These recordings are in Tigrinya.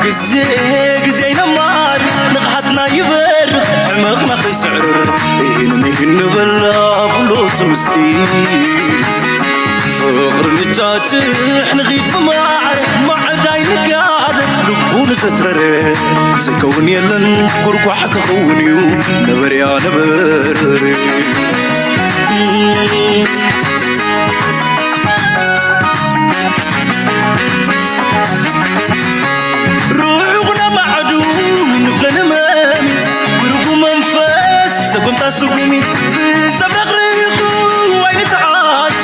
ግዜ ግዜ ይነማር ንቕሓትና ይበርኽ ሕመቕና ከይስዕርር ኢህን ምሂን ንበላ ብሎ ትምስቲ ፍቕሪ ንጫጭሕ ንኺድ ብማዕር ማዕዳይ ንጋደፍ ልቡ ንዘትረረ ዘይከውን የለን ኩርኳሕ ክኸውን እዩ ነበርያ ነበረ ሩዑቕ ነማዕዱ ንፍለ ንመሚ ብርጉ መንፈስ ሰጎምታ ስጉሚ ብዘብረቕርቑ ኣይንተዓሾ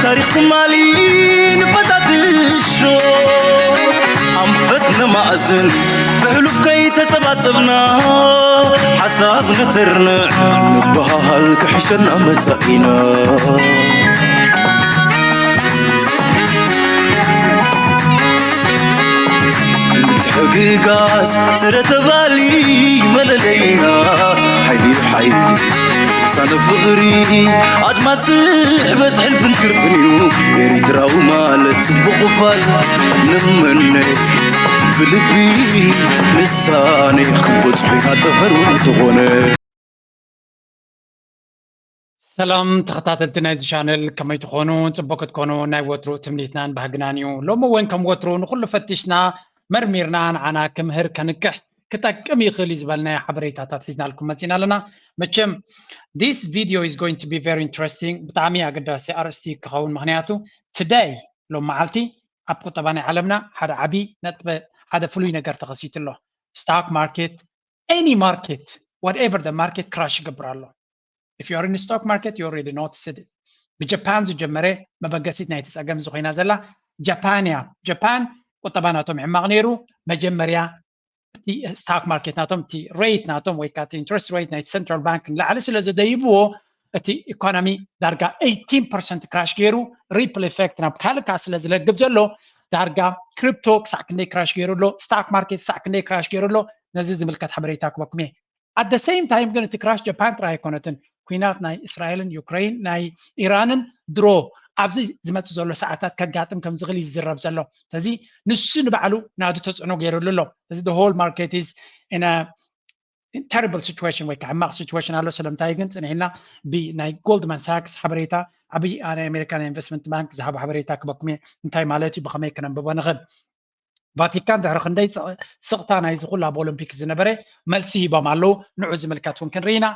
ታሪኽ ትማሊ ንፈታትሾ ኣንፈት ነማእዝን ብሕሉፍ ከይተጸባጸብና ሓሳብ ነተርንዕ ንበሃል ክሕሸና መጻኢና ምትሕግጋዝ ሰረተባሊ መለለይና ሓይሊ ሓይሊ ሳነ ፍቕሪ ኣድማስ ስሕበት ሕልፍን ክርፍን እዩ ኤሪትራዊ ማለት ጽቡቕ ፋል ንምነ ብልቢ ንሳነ ክንበጽሖ ኢና ጠፈር እንተኾነ ሰላም ተኸታተልቲ ናይዚ ቻነል ከመይ ትኾኑ? ፅቡቅ ክትኮኑ ናይ ወትሩ ትምኒትናን ባህግናን እዩ። ሎሚ እውን ከም ወትሩ ንኩሉ ፈቲሽና መርሚርና ንዓና ክምህር ከንቅሕ ክጠቅም ይኽእል እዩ ዝበልናዮ ሓበሬታታት ሒዝናልኩም መፂና ኣለና። መቸም this video is going to be very interesting ብጣዕሚ ኣገዳሲ ኣርእስቲ ክኸውን ምክንያቱ today ሎም መዓልቲ ኣብ ቁጠባ ናይ ዓለምና ሓደ ዓብዪ ነጥበ ሓደ ፍሉይ ነገር ተኸሲቱ ኣሎ። ስታክ ማርኬት any market whatever the market crash ይገብር ኣሎ if you are in stock market you already noticed it ብጃፓን ዝጀመረ መበገሲት ናይቲ ፀገም እዚ ኮይና ዘላ ጃፓን እያ ጃፓን ቁጠባ ናቶም ሕማቕ ነይሩ መጀመርያ እቲ ስታክ ማርኬት ናቶም እቲ ሬት ናቶም ወይ ከዓ interest rate ናይ central bank ንላዕሊ ስለ ዘደይብዎ እቲ ኢኮኖሚ ዳርጋ eighteen percent crash ገይሩ ripple effect ናብ ካልእ ከዓ ስለ ዝለግብ ዘሎ ዳርጋ crypto ክሳዕ ክንደይ crash ገይሩ ኣሎ ስታክ ማርኬት ክሳዕ ክንደይ crash ገይሩ ኣሎ ነዚ ዝምልከት ሓበሬታ ክበኩም እየ at the same time ግን እቲ crash ጃፓን ጥራይ ኣይኮነትን ኩናት ናይ እስራኤልን ዩክሬን ናይ ኢራንን ድሮ ኣብዚ ዝመፅእ ዘሎ ሰዓታት ከጋጥም ከም ዝኽእል ይዝረብ ዘሎ ስለዚ ንሱ ንባዕሉ ናቱ ተፅዕኖ ገይሩሉ ኣሎ ስለዚ the whole market is in a terrible situation ወይ ከዓ ሕማቕ situation ኣሎ ስለምንታይ ግን ፅንሒልና ብናይ Goldman Sachs ሓበሬታ ዓብይ ናይ ኣሜሪካ ናይ ኢንቨስትመንት ባንክ ዝሃቦ ሓበሬታ ክበኩም እየ እንታይ ማለት እዩ ብኸመይ ክነንብቦ ንኽእል ቫቲካን ድሕሪ ክንደይ ስቕታ ናይዚ ኩሉ ኣብ ኦሎምፒክ ዝነበረ መልሲ ሂቦም ኣለዉ ንዑ ዝምልከት እውን ክንርኢና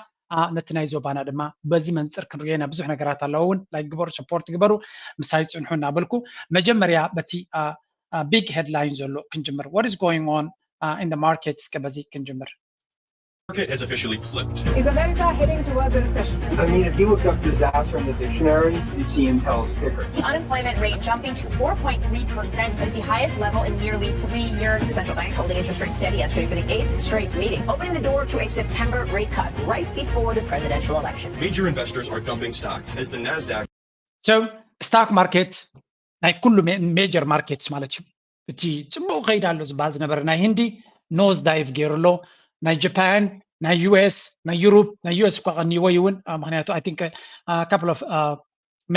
ነቲ ናይ ዞባና ድማ በዚ መንፅር ክንሪኦ ኢና ብዙሕ ነገራት ኣለዎ እውን ላይክ ግበሩ support ግበሩ ምሳይ ፅንሑ እናበልኩ መጀመርያ በቲ big headline ዘሎ ክንጅምር what is going on in the market እስከ በዚ ክንጅምር market has officially flipped. Is America heading towards a recession? I mean, if you look up disaster in the dictionary, you'd see Intel's ticker. The unemployment rate jumping to four point three percent is the highest level in nearly three years. The central bank holding interest rates steady yesterday for the eighth straight meeting, opening the door to a September rate cut right before the presidential election. Major investors are dumping stocks as the Nasdaq so stock market ናይ ኩሉ major markets ማለት እዩ እቲ ፅቡቅ ከይድ ኣሎ ዝበሃል ዝነበረ ናይ ህንዲ nose dive ገይሩ ኣሎ ናይ ጃፓን ናይ US ናይ ዩሮፕ ናይ US እኳ ቀንይዎ እዩ እውን ምክንያቱ I think couple of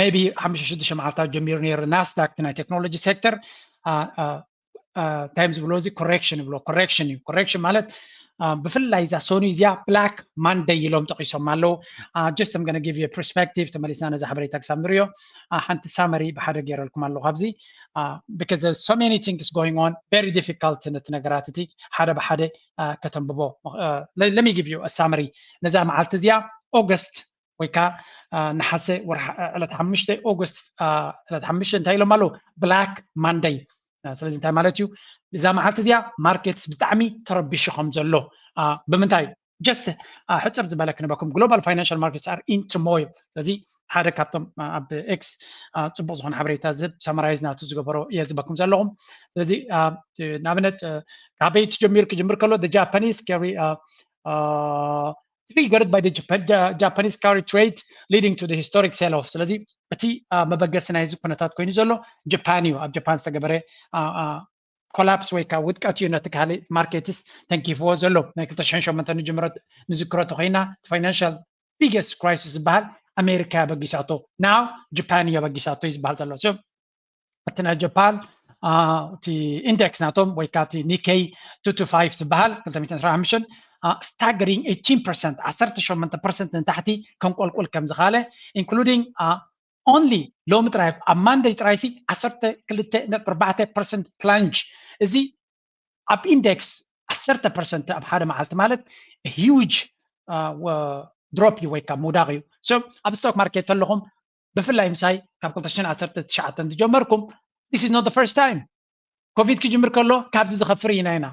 maybe ሓሙሽተ ሽዱሽተ መዓልታት ጀሚሩ ነይሩ ናስዳክ ናይ ቴክኖሎጂ ሴክተር እንታይ እዮም ዝብሎ እዚ correction ይብሎ correction እዩ correction ማለት ብፍላይ እዛ ሶኒ እዚኣ black Monday ኢሎም ጠቂሶም ኣለዉ just I'm gonna give you a perspective ተመሊስና ነዚ ሓበሬታ ክሳብ ንሪኦ ሓንቲ summary ብሓደ ገይረልኩም ኣለኹ ኣብዚ because there's so many things going on very difficult ነቲ ነገራት እቲ ሓደ ብሓደ ከተንብቦ let me give you a summary ነዛ መዓልቲ እዚኣ ኦገስት ወይ ከዓ ነሓሰ ዕለት ሓሙሽተ ኦገስት ዕለት ሓሙሽተ እንታይ ኢሎም ኣለዉ black Monday ስለዚ እንታይ ማለት እዩ እዛ መዓልቲ እዚኣ markets ብጣዕሚ ተረቢሹ ከም ዘሎ ብምንታይ just ሕፅር ዝበለ ክንበኩም global financial markets are in turmoil ስለዚ ሓደ ካብቶም ኣብ X ፅቡቅ ዝኮነ ሓበሬታ ዝህብ summarize ናቱ ዝገበሮ እየ ዝበኩም ዘለኹም ስለዚ ንኣብነት ካበይ ትጀሚሩ ክጅምር ከሎ Japanese carry triggered by the Japanese carry trade leading to the historic sell off ስለዚ እቲ መበገሲ ናይዚ ኩነታት ኮይኑ ዘሎ ጃፓን እዩ ኣብ ጃፓን ዝተገበረ collapse ወይ ከዓ ውድቀት እዩ ነቲ ካልእ markets ተንኪፍዎ ዘሎ ናይ ክልተ ሽሕን ሸሞንተን ንጅምሮ ንዝክሮ ተኮይና financial biggest crisis ዝበሃል ኣሜሪካ እያ በጊሳቶ now ጃፓን እዩ በጊሳቶ እዩ ዝበሃል ዘሎ እቲ ናይ ጃፓን እቲ ኢንደክስ ናቶም ወይ ከዓ እቲ ኒኬይ two two five ዝበሃል ክልተ ሚእትን ዕስራን ሓሙሽተን staggering eighteen percent ዓሰርተ ሸሞንተ ፐርሰንት ንታሕቲ ከንቆልቁል ከም ዝኸኣለ including only ሎሚ ጥራይ ኣብ ማንደይ ጥራይ ሲ ዓሰርተ ክልተ ነጥቢ ኣርባዕተ ፐርሰንት plunge እዚ ኣብ ኢንደክስ ዓሰርተ ፐርሰንት ኣብ ሓደ መዓልቲ ማለት huge drop እዩ ወይ ካብ ምውዳቕ እዩ። So ኣብ ስቶክ ማርኬት ተለኹም ብፍላይ ምሳይ ካብ ክልተ ሽሕን ዓሰርተ ትሽዓተን ዝጀመርኩም this is not the first time። ኮቪድ ክጅምር ከሎ ካብዚ ዝኸፍር ኢና ኢና።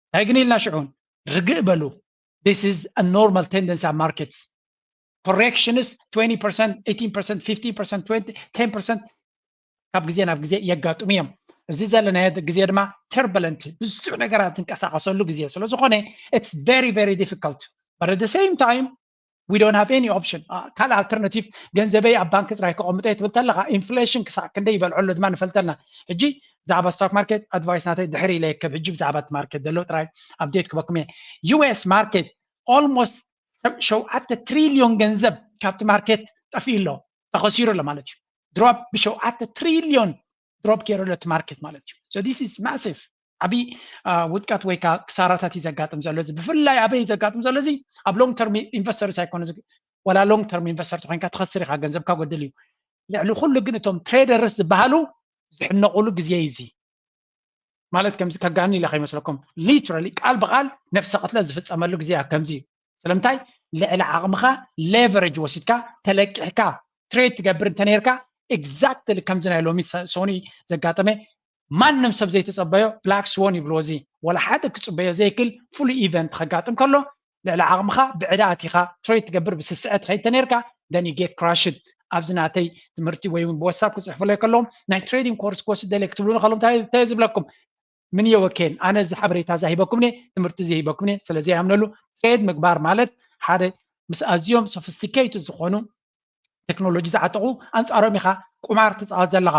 እንታይ ግን ኢልና ሽዑን ርግእ በሉ። This is a normal tendency ኣብ markets። Corrections twenty percent, eighteen percent, fifteen percent, twenty, ten percent ካብ ግዜ ናብ ግዜ የጋጥሙ እዮም። እዚ ዘለናዮ ግዜ ድማ turbulent ብዙሕ ነገራት ዝንቀሳቐሰሉ ግዜ ስለ ዝኾነ it's very very difficult. But at the same time we don't have any option. ካልእ alternative ገንዘበይ ኣብ ባንክ ጥራይ ከቐምጦ እየ ትብል ተለኻ ኢንፍሌሽን ክሳዕ ክንደይ ይበልዖ ኣሎ ድማ ንፈልጠልና። ሕጂ ብዛዕባ ስቶክ ማርኬት ኣድቫይስ ናተይ ድሕሪ ኢለ የከብ። ሕጂ ብዛዕባ እቲ ማርኬት ዘሎ ጥራይ ኣፕዴት ክበኩም እየ። ዩኤስ ማርኬት almost ሸውዓተ ትሪልዮን ገንዘብ ካብቲ ማርኬት ጠፊኡ ኣሎ፣ ተኸሲሩ ኣሎ ማለት እዩ። ድሮፕ ብሸውዓተ ትሪልዮን ድሮፕ ገይሩ ኣሎ እቲ ማርኬት ማለት እዩ። So this is massive። ዓብዪ ውድቀት ወይ ከዓ ክሳራታት እዩ ዘጋጥም ዘሎ እዚ። ብፍላይ ኣበይ ዘጋጥም ዘሎ እዚ ኣብ long term investors ኣይኮነ፣ ዋላ long term investor ተኮይንካ ትኸስር ኢኻ፣ ገንዘብካ ጎድል እዩ። ልዕሊ ኩሉ ግን እቶም ትሬደርስ ዝበሃሉ ዝሕነቑሉ ግዜ እዩ እዚ። ማለት ከምዚ ከጋኒ ኢለ ከይመስለኩም፣ literally ቃል ብቃል ነፍሰ ቅትለት ዝፍፀመሉ ግዜ ኣብ ከምዚ እዩ። ስለምንታይ? ልዕሊ ዓቕምኻ ሌቨሬጅ ወሲድካ ተለቂሕካ ትሬድ ትገብር እንተነርካ exactly ከምዚ ናይ ሎሚ ሰ- ሶኒ ዘጋጠመ ማንም ሰብ ዘይተፀበዮ ብላክ ስዎን ይብልዎ። እዚ ወላ ሓደ ክፅበዮ ዘይክል ፍሉይ ኢቨንት ከጋጥም ከሎ ልዕሊ ዓቕምኻ ብዕዳ ኣቲኻ ትሬድ ትገብር ብስስዐ ትኸይድ ተነርካ then you get crushed። ኣብዚ ናተይ ትምህርቲ ወይ እውን ብዋትሳፕ ክፅሕፉለይ ከለዎም ናይ ትሬዲንግ ኮርስ ክወስድ ደለ ክትብሉ ንኸሎም እንታይ እንታይ ዝብለኩም ምን የወኬን ኣነ እዚ ሓበሬታ እዚ ሂበኩም እየ፣ ትምህርቲ እዚ ሂበኩም እየ ስለ ዘይኣምነሉ። ትሬድ ምግባር ማለት ሓደ ምስ ኣዝዮም ሶፊስቲኬትድ ዝኾኑ ቴክኖሎጂ ዝዓጠቑ ኣንፃሮም ኢኻ ቁማር ትፃወት ዘለኻ፣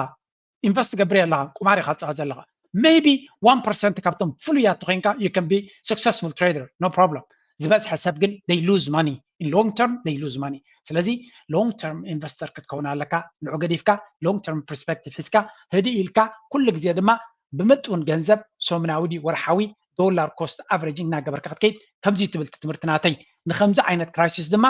ኢንቨስት ትገብር ኣለኻ፣ ቁማር ኢኻ ትፃወት ዘለኻ። Maybe one percent ካብቶም ፍሉያት ተኮይንካ you can be successful trader, no problem። ዝበዝሐ ሰብ ግን they lose money in long term, they lose money። ስለዚ long term investor ክትከውን ኣለካ። ንዑ ገዲፍካ long term perspective ሒዝካ ህድእ ኢልካ ኩሉ ግዜ ድማ ብምጥውን ገንዘብ ሰሙናዊ ድዩ ወርሓዊ ዶላር ኮስት ኣቨሬጂንግ እናገበርካ ክትከይድ ከምዚ ትብል ትምህርቲ ናተይ። ንከምዚ ዓይነት ክራይሲስ ድማ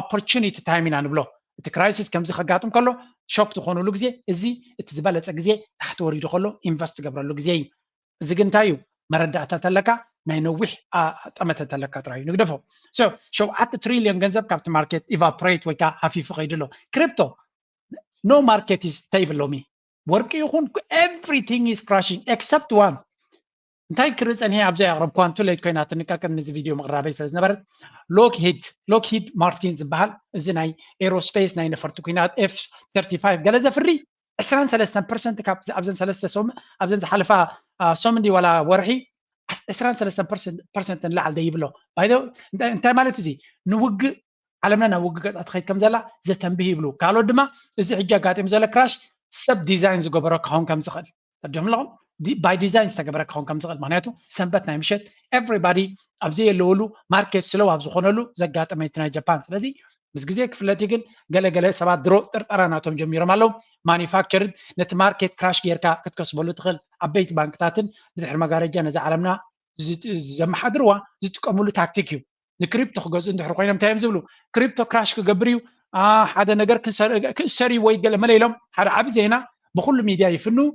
ኦፖርቹኒቲ ታይም ኢና ንብሎ። እቲ ክራይሲስ ከምዚ ከጋጥም ከሎ ሾክ ዝኾኑሉ ግዜ እዚ እቲ ዝበለፀ ግዜ ታሕቲ ወሪዱ ከሎ ኢንቨስት ትገብረሉ ግዜ እዩ። እዚ ግን እንታይ እዩ? መረዳእታ ተለካ ናይ ነዊሕ ኣ- ጠመተ ተለካ ጥራይ እዩ ንግደፎ። So ሸውዓተ ትሪልዮን ገንዘብ ካብቲ ማርኬት ኢቫፖሬት ወይ ከዓ ሃፊፉ ከይዱ ኣሎ። ክሪፕቶ no market is stable ሎሚ። ወርቂ ይኹን everything is crashing except one። እንታይ ክርኢ ፀኒሐ ኣብዛ ኣቕረብኳ እንቱ ሌት ኮይና ትንቀቅን ንዚ ቪድዮ ምቕራበይ ስለ ዝነበረት ሎክሂድ ሎክሂድ ማርቲን ዝበሃል እዚ ናይ ኤሮስፔስ ናይ ነፈርቲ ኩናት ኤፍ thirty five ገለ ዘፍሪ ዕስራን ሰለስተን ፐርሰንት ካብ ኣብዘን ሰለስተ ሶም ኣብዘን ዝሓለፋ ሶም እንዲ ዋላ ወርሒ ዕስራን ሰለስተን ፐርሰንት ንላዕሊ ደይብሎ። እንታይ ማለት እዚ ንውግእ ዓለምና ናብ ውግእ ገፃ ትኸይድ ከም ዘላ ዘተንብህ ይብሉ። ካልኦት ድማ እዚ ሕጂ ኣጋጢሙ ዘሎ ክራሽ ሰብ ዲዛይን ዝገበሮ ክኸውን ከም ዝኽእል ተዲኹም ኣለኹም። ባይ ዲዛይን ዝተገበረ ክኸውን ከም ዝኽእል ምክንያቱ ሰንበት ናይ ምሸት ኤቭሪባዲ ኣብ ዘየለወሉ ማርኬት ስለው ኣብ ዝኾነሉ ዘጋጠመ እቲ ናይ ጃፓን። ስለዚ ምስ ግዜ ክፍለጥ እዩ። ግን ገለገለ ሰባት ድሮ ጥርጠራ ናቶም ጀሚሮም ኣለዉ። ማኒፋክቸርድ ነቲ ማርኬት ክራሽ ጌርካ ክትከስበሉ ትኽእል። ዓበይቲ ባንክታትን ብድሕሪ መጋረጃ ነዛ ዓለምና ዘመሓድርዋ ዝጥቀምሉ ታክቲክ እዩ። ንክሪፕቶ ክገዝኡ እንድሕር ኮይኖም እንታይ እዮም ዝብሉ? ክሪፕቶ ክራሽ ክገብር እዩ፣ ሓደ ነገር ክእሰር እዩ ወይ ገለ መለ ኢሎም ሓደ ዓቢ ዜና ብኩሉ ሚድያ ይፍንው።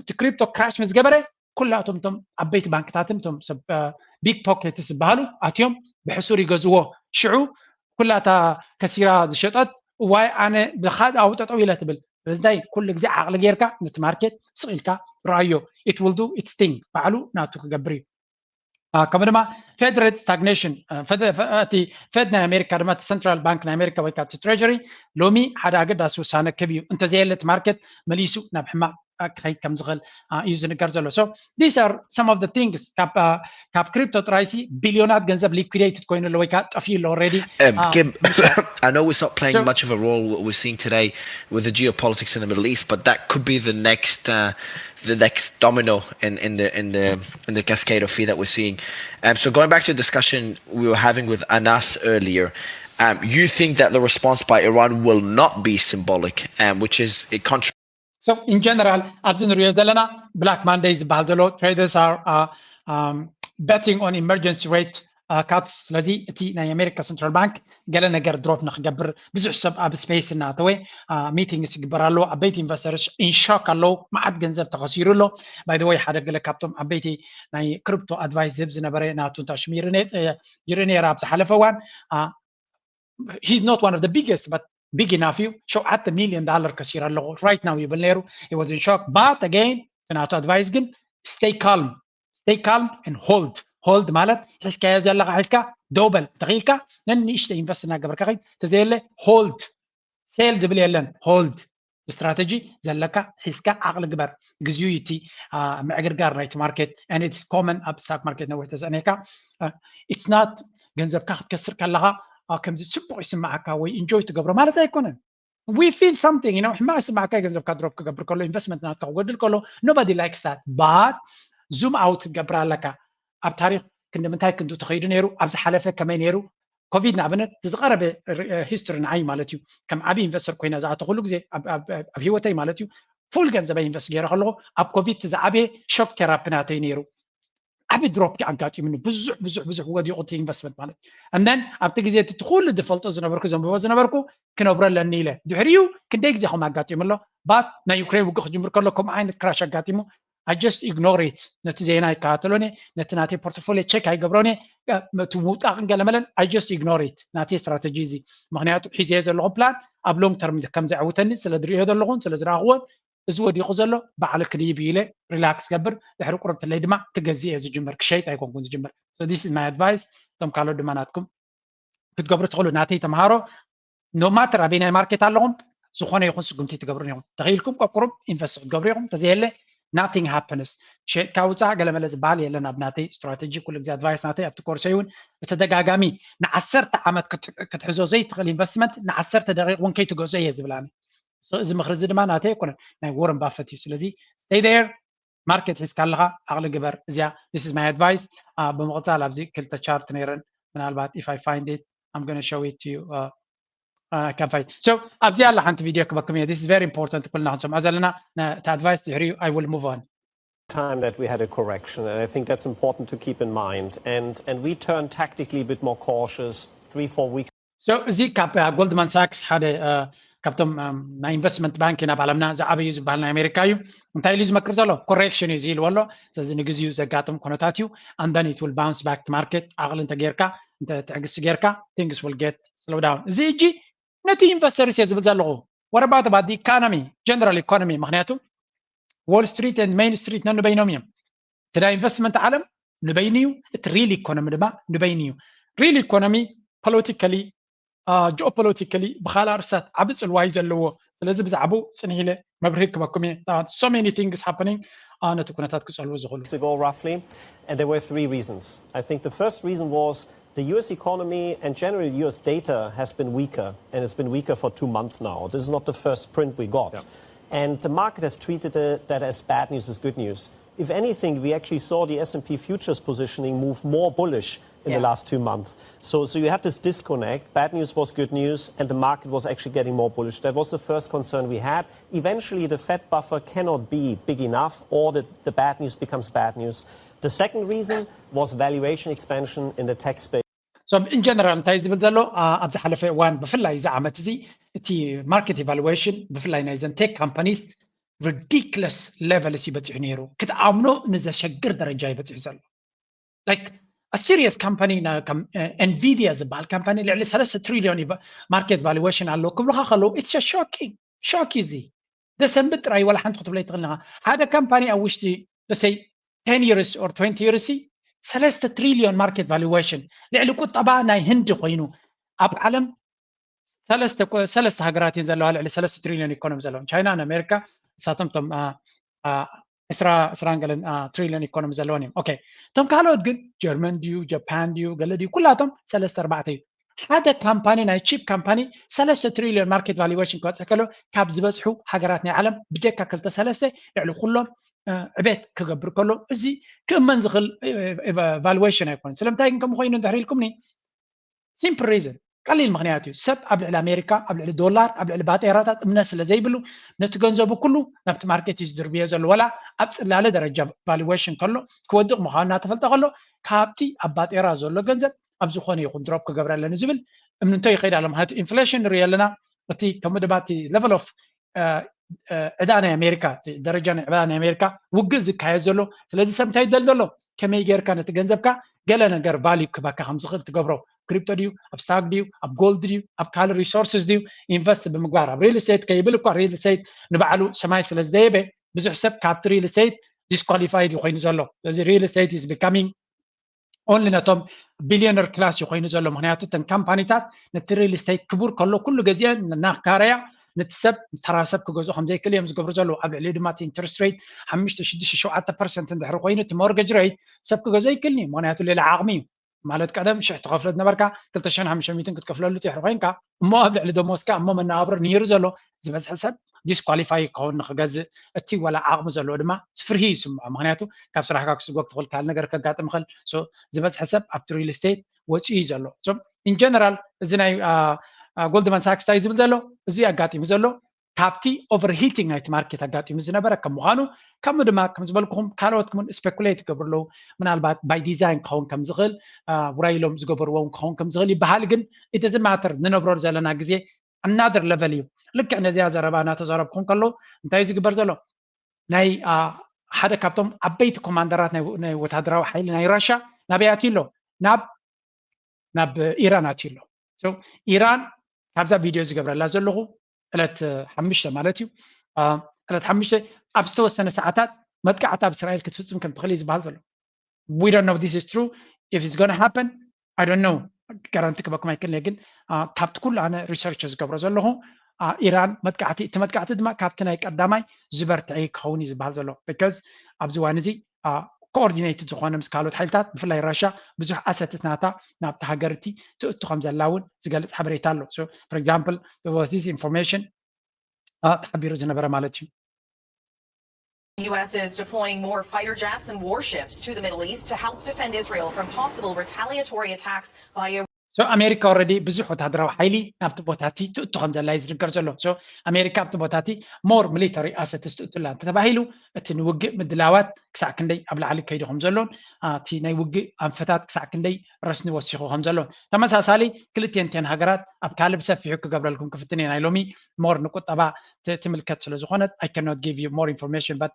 እቲ ክሪፕቶ ክራሽ ምስ ገበረ ኩላቶም እቶም ዓበይቲ ባንክታትን እቶም ሰብ ቢግ ፖኬትስ ዝበሃሉ ኣትዮም ብሕሱር ይገዝዎ። ሽዑ ኩላታ ከሲራ ዝሸጠት እዋይ ኣነ ብካዝኣዊ ጠጠው ኢለ ትብል። ስለዚ እንታይ ኩሉ ግዜ ዓቕሊ ጌርካ ነቲ ማርኬት ስቕ ኢልካ ረኣዮ። It will do its thing ባዕሉ ናቱ ክገብር እዩ። ከምኡ ድማ ፌድ ሬት ስታግኔሽን እቲ ፌድ ናይ ኣሜሪካ ድማ እቲ ሰንትራል ባንክ ናይ ኣሜሪካ ወይ ከዓ እቲ ትሬጀሪ ሎሚ ሓደ ኣገዳሲ ውሳነ ክብ እዩ። እንተዘየለ እቲ ማርኬት መሊሱ ናብ ሕማቕ ክኸይድ ከም ዝኽእል እዩ ዝንገር ዘሎ። So these are some of the things ካብ ክሪፕቶ ጥራይሲ ቢልዮናት ገንዘብ ሊኩዴትድ ኮይኑ ኣሎ ወይ ከዓ ጠፊኡ ኣሎ already። I know it's not playing much of a role what we're seeing today with the geopolitics in the Middle East, but that could be the next uh, the next domino in, in the in the in the cascade of fear that we're seeing. Um, so going back to the discussion we were having with Anas earlier, um, you think that the response by Iran will not be symbolic, um, which is a contrary. So in general ኣብዚ ንሪኦ ዘለና Black Monday ዝበሃል ዘሎ traders are betting on emergency rate cuts። ስለዚ እቲ ናይ ኣሜሪካ central bank ገለ ነገር drop ንክገብር ብዙሕ ሰብ ኣብ space እናተወ meetings ይግበር ኣሎ። ዓበይቲ investors in shock ኣለዉ። መዓት ገንዘብ ተኸሲሩ ኣሎ። By the way ሓደ ገለ ካብቶም ዓበይቲ ናይ crypto advice ዝህብ ዝነበረ ናቱ ታሽሚር ይርኢ ነይረ ኣብ ዝሓለፈ እዋን። He's not one of the biggest but big enough እዩ። ሸውዓተ ሚልዮን ዳላር ከሲረ ኣለኹ right now ይብል ነይሩ። He was in shock but again ናቱ advice ግን stay calm stay calm and hold። Hold ማለት ሒዝካዮ ዘለኻ ሒዝካ ደው በል እንተኽኢልካ ነንእሽተ invest እናገበርካ ኸይድ። ተዘየለ hold። Sell ዝብል የለን። Hold strategy ዘለካ ሒዝካ ዓቕሊ ግበር። ግዜኡ እዩ እቲ ምዕግርጋር ናይቲ market and it's common ኣብ stock market ነዊሕ ተዘእኒካ። It's not ገንዘብካ ክትከስር ከለኻ ከምዚ ፅቡቕ ይስምዓካ ወይ enjoy ትገብሮ ማለት ኣይኮነን። We feel something you know ሕማቕ ይስምዓካ ገንዘብካ drop ክገብር ከሎ investment ናትካ ክጎድል ከሎ nobody likes that but zoom out ክትገብር ኣለካ። ኣብ ታሪክ ክንዲ ምንታይ ክንዱ ተኸይዱ ነይሩ ኣብ ዝሓለፈ ከመይ ነይሩ። ኮቪድ ንኣብነት ዝቐረበ history ንዓይ ማለት እዩ ከም ዓብዪ investor ኮይነ ዝኣተኹሉ ግዜ ኣብ ህይወተይ ማለት እዩ full ገንዘበይ invest ገይረ ከለኹ ኣብ ኮቪድ ዝዓበየ shock therapy ናተይ ነይሩ። ዓብዪ drop ኣጋጢሙኒ ብዙሕ ብዙሕ ብዙሕ ወዲቑ እቲ investment ማለት and then ኣብቲ ግዜ እቲ ኩሉ ዝፈልጦ ዝነበርኩ ዘንብቦ ዝነበርኩ ክነብሮ ኣለኒ ኢለ ድሕሪኡ ክንደይ ግዜ ከም ኣጋጢሙ ኣሎ። But ናይ ዩክሬን ውግእ ክጅምር ከሎ ከምኡ ዓይነት crash ኣጋጢሙ I just ignore it። ነቲ ዜና ኣይከታተሎን እየ፣ ነቲ ናተይ portfolio check ኣይገብሮን እየ። እቲ ምውጣቕን ገለመለን I just ignore it። ናተይ strategy እዚ ምኽንያቱ ሒዘዮ ዘለኹ plan ኣብ long term ከም ዘዕውተኒ ስለ ዝርእዮ ዘለኹን ስለ ዝረኣኽዎን እዚ ወዲቑ ዘሎ ባዕሉ ክድይብ ኢለ relax ገብር። ድሕሪ ቁርብትለይ ድማ ክገዝእ እየ ዝጅምር፣ ክሸይጥ ኣይኮንኩን ዝጅምር። So this is my advice። እቶም ካልኦት ድማ ናትኩም ክትገብሩ ትኽእሉ። ናተይ ተምሃሮ no matter ኣበይ ናይ market ኣለኹም ዝኾነ ይኹን ስጉምቲ ትገብሩ ኢኹም። ተኽኢልኩም ቀቁሩብ invest ክትገብሩ ኢኹም። ተዘየለ nothing happens። ሸይጥካ ውፃእ ገለመለ ዝበሃል የለን ኣብ ናተይ strategy። ኩሉ ግዜ advice ናተይ ኣብቲ ኮርሰይ እውን ብተደጋጋሚ ንዓሰርተ ዓመት ክትሕዞ ዘይትኽእል investment ንዓሰርተ ደቂቕ እውን ከይትገዝኦ እየ ዝብል ኣነ። እዚ ምኽሪ እዚ ድማ ናተይ ኣይኮነን ናይ Warren Buffett እዩ። ስለዚ stay there። Market ሒዝካ ኣለኻ ዓቕሊ ግበር። እዚኣ this is my advice። ብምቕፃል ኣብዚ ክልተ chart ነይረን ምናልባት if I find it I'm gonna show it to you. Can find so ኣብዚ ኣላ ሓንቲ video ክበኩም እየ። This is very important ኩልና ክንሰምዖ ዘለና እቲ advice ድሕሪኡ I will move on. Time that we had a correction and I think that's important to keep in mind and and we turned tactically a bit more cautious three four weeks So እዚ ካብ Goldman Sachs ሓደ ካብቶም ናይ investment bank ኢና ኣብ ዓለምና ዝዓበዩ ዝበሃል ናይ ኣሜሪካ እዩ። እንታይ ኢሉ ዝመክር ዘሎ correction እዩ ኢልዎ ኣሎ። ስለዚ ንግዚኡ ዘጋጥም ኩነታት እዩ። And then it will bounce back to market። ዓቕሊ እንተጌርካ እንተትዕግስቲ ጌርካ things will get slow down። እዚ እጂ ነቲ investors እየ ዝብል ዘለኹ። What about the economy? General economy ምኽንያቱ Wall Street and Main Street ነንበይኖም እዮም። እቲ ናይ investment ዓለም ንበይኑ እዩ። እቲ real economy ድማ ንበይኑ እዩ። Real economy politically geopolitically ብካልእ ኣርሳት ዓቢ ጽልዋ እዩ ዘለዎ። ስለዚ ብዛዕባኡ ጽንሕ ኢለ መብርሂ ክበኩም እየ። So many things happening ነቲ ኩነታት ክጸልዉ ዝኽእሉ። Ago roughly and there were three reasons. I think the first reason was the U S economy and generally U S data has been weaker and it's been weaker for two months now. This is not the first print we got. And the market has treated that as bad news is good news. If anything, we actually saw the S and P futures positioning move more bullish in the last two months. So, so you had this disconnect. Bad news was good news, and the market was actually getting more bullish. That was the first concern we had. Eventually, the Fed buffer cannot be big enough, or the, the bad news becomes bad news. The second reason was valuation expansion in the tech space. So in general እንታይ ዝብል ዘሎ ኣብ ዝሓለፈ እዋን ብፍላይ እዚ ዓመት እዚ እቲ market valuation ብፍላይ ናይ ዘን tech companies ridiculous levels እዩ በፂሑ ነይሩ። ክትኣምኖ ንዘሸግር ደረጃ እዩ በፂሑ ዘሎ። Like a serious company ከም Nvidia ዝበሃል company ልዕሊ ሰለስተ trillion market valuation ኣለዎ ክብሉኻ ከለዉ it's shocking። Shock እዚ ደሰንብት ጥራይ ዋላ ሓንቲ ክትብሎ ይትኽእል ኢኻ። ሓደ company ኣብ ውሽጢ let's say ten years or twenty years ሰለስተ trillion market valuation ልዕሊ ቁጠባ ናይ ህንዲ ኮይኑ ኣብ ዓለም ሰለስተ ሃገራት እየን ዘለዋ ልዕሊ ሰለስተ trillion economy ዘለዎም ቻይና ንኣሜሪካ ንሳቶም ቶም ዕስራ ዕስራን ገለን trillion economy ዘለዎም እዮም። Okay እቶም ካልኦት ግን ጀርመን ድዩ ጃፓን ድዩ ገለ ድዩ ኩላቶም ሰለስተ ኣርባዕተ እዩ። ሓደ company ናይ cheap company ሰለስተ trillion market valuation ክበፅሕ ከሎ ካብ ዝበፅሑ ሃገራት ናይ ዓለም ብጀካ ክልተ ሰለስተ ልዕሊ ኩሎም ዕቤት ክገብር ከሎ እዚ ክእመን ዝኽእል valuation ኣይኮነን። ስለምንታይ ግን ከምኡ ኮይኑ እንድሕር ኢልኩምኒ simple reason ቀሊል ምክንያት እዩ። ሰብ ኣብ ልዕሊ ኣሜሪካ፣ ኣብ ልዕሊ ዶላር፣ ኣብ ልዕሊ ባጤራታት እምነት ስለ ዘይብሉ ነቲ ገንዘቡ ኩሉ ናብቲ ማርኬት እዩ ዝድርብዮ ዘሎ። ወላ ኣብ ፅላለ ደረጃ ቫሉዌሽን ከሎ ክወድቕ ምዃኑ እናተፈልጠ ከሎ ካብቲ ኣብ ባጤራ ዘሎ ገንዘብ ኣብ ዝኾነ ይኹን ድሮፕ ክገብረለኒ ዝብል እምንቶ ይኸይድ ኣሎ። ምክንያቱ ኢንፍሌሽን ንሪኦ ኣለና። እቲ ከምኡ ድማ እቲ ሌቨል ኦፍ ዕዳ ናይ ኣሜሪካ፣ ደረጃ ናይ ዕዳ ናይ ኣሜሪካ ውግእ ዝካየድ ዘሎ። ስለዚ ሰብ እንታይ ይደል ዘሎ? ከመይ ጌርካ ነቲ ገንዘብካ ገለ ነገር ቫልዩ ክበካ ከም ዝኽእል ትገብሮ። ክሪፕቶ ድዩ፣ ኣብ ስታክ ድዩ፣ ኣብ ጎልድ ድዩ፣ ኣብ ካልእ ሪሶርስስ ድዩ ኢንቨስት ብምግባር፣ ኣብ ሪል ስቴት ከይብል እኳ ሪል ስቴት ንባዕሉ ሰማይ ስለ ዝደየበ ብዙሕ ሰብ ካብቲ ሪል ስቴት ዲስኳሊፋይድ ኮይኑ ዘሎ። ስለዚ ሪል ስቴት ኢዝ ቢካሚንግ ኦንሊ ነቶም ቢሊዮነር ክላስ እዩ ኮይኑ ዘሎ። ምክንያቱ እተን ካምፓኒታት ነቲ ሪል ስቴት ክቡር ከሎ ኩሉ ገዚአን እናካረያ ነቲ ሰብ፣ ተራ ሰብ ክገዝኦ ከም ዘይክእል እዮም ዝገብሩ ዘለዉ። ኣብ ልዕሊኡ ድማ እቲ ኢንትረስት ሬት ሓሙሽተ ሽዱሽተ ሸውዓተ ፐርሰንት እንድሕሪ ኮይኑ እቲ ሞርገጅ ሬት ሰብ ክገዝኦ ኣይክእልን እዩ። ምክንያቱ ሌላ ዓቕሚ እዩ። ማለት ቀደም ሽሕ ትኸፍሎ ዝነበርካ ክልተ ሽሕን ሓሙሽተ ሚእትን ክትከፍለሉ ትሕሪ ኮይንካ እሞ ኣብ ልዕሊ ደሞዝካ እሞ መነባብሮ ንሂሩ ዘሎ ዝበዝሐ ሰብ ዲስኳሊፋይ ክኸውን ንክገዝእ እቲ ወላ ዓቕሚ ዘለዎ ድማ ፍርሂ ይስምዖ። ምክንያቱ ካብ ስራሕካ ክስጎግ ትኽእል፣ ካልእ ነገር ከጋጥም ይኽእል። ዝበዝሐ ሰብ ኣብቲ ሪል ስቴት ወፂኡ እዩ ዘሎ። ኢን ጀነራል እዚ ናይ ጎልድማን ሳክስ እንታይ ዝብል ዘሎ፣ እዚ ኣጋጢሙ ዘሎ ካብቲ ኦቨርሂቲንግ ናይቲ ማርኬት ኣጋጢሙ ዝነበረ ከም ምዃኑ፣ ከምኡ ድማ ከም ዝበልኩኹም ካልኦት እውን ስፔኩሌት ይገብሩ ኣለዉ። ምናልባት ባይ ዲዛይን ክኸውን ከም ዝኽእል፣ ውራይ ኢሎም ዝገበርዎ እውን ክኸውን ከም ዝኽእል ይበሃል። ግን ኢት ዳዝንት ማተር፣ ንነብሮ ዘለና ግዜ ኣናደር ለቨል እዩ። ልክዕ ነዚኣ ዘረባ እናተዛረብኩም ከለዉ እንታይ እዩ ዝግበር ዘሎ? ናይ ሓደ ካብቶም ዓበይቲ ኮማንደራት ናይ ወታደራዊ ሓይሊ ናይ ራሻ ናበይ ኣትዩ ኣሎ? ናብ ናብ ኢራን ኣትዩ ኣሎ። ኢራን ካብዛ ቪድዮ ዝገብረላ ዘለኹ ዕለት ሓሙሽተ ማለት እዩ፣ ዕለት ሓሙሽተ ኣብ ዝተወሰነ ሰዓታት መጥቃዕቲ ኣብ እስራኤል ክትፍፅም ከም ትኽእል እዩ ዝበሃል ዘሎ። We don't know this is true, if it's gonna happen I don't know፣ ጋራንቲ ክበኩም ኣይክእልን። ግን ካብቲ ኩሉ ኣነ ሪሰርች ዝገብሮ ዘለኹ ኢራን መጥቃዕቲ፣ እቲ መጥቃዕቲ ድማ ካብቲ ናይ ቀዳማይ ዝበርትዐ ክኸውን እዩ ዝበሃል ዘሎ። ቢካዝ ኣብዚ እዋን እዚ ኮኦርዲኔትድ ዝኾነ ምስ ካልኦት ሓይልታት ብፍላይ ራሻ ብዙሕ ኣሰትስ ናታ ናብቲ ሃገር እቲ ትእቱ ከም ዘላ እውን ዝገልፅ ሓበሬታ ኣሎ። For example this information ተሓቢሩ ዝነበረ ማለት እዩ። U S is deploying more fighter jets and warships to the Middle East to help defend Israel from possible retaliatory attacks by Iran. ኣሜሪካ ኦልሬዲ ብዙሕ ወታደራዊ ሓይሊ ናብቲ ቦታ እቲ ትእቱ ከም ዘላ እዩ ዝንገር ዘሎ። ኣሜሪካ ኣብቲ ቦታ እቲ ሞር ሚሊተሪ ኣሰትስ ትእቱ ኣላ እንተተባሂሉ እቲ ንውግእ ምድላዋት ክሳዕ ክንደይ ኣብ ላዕሊ ከይዱ ከም ዘሎን እቲ ናይ ውግእ ኣንፈታት ክሳዕ ክንደይ ረስኒ ወሲኹ ከም ዘሎን፣ ተመሳሳሊ ክልቲኤን እተን ሃገራት ኣብ ካልእ ብሰፊሑ ክገብረልኩም ክፍትን እየ። ናይ ሎሚ ሞር ንቁጠባ ትምልከት ስለ ዝኾነት I cannot give you more information, but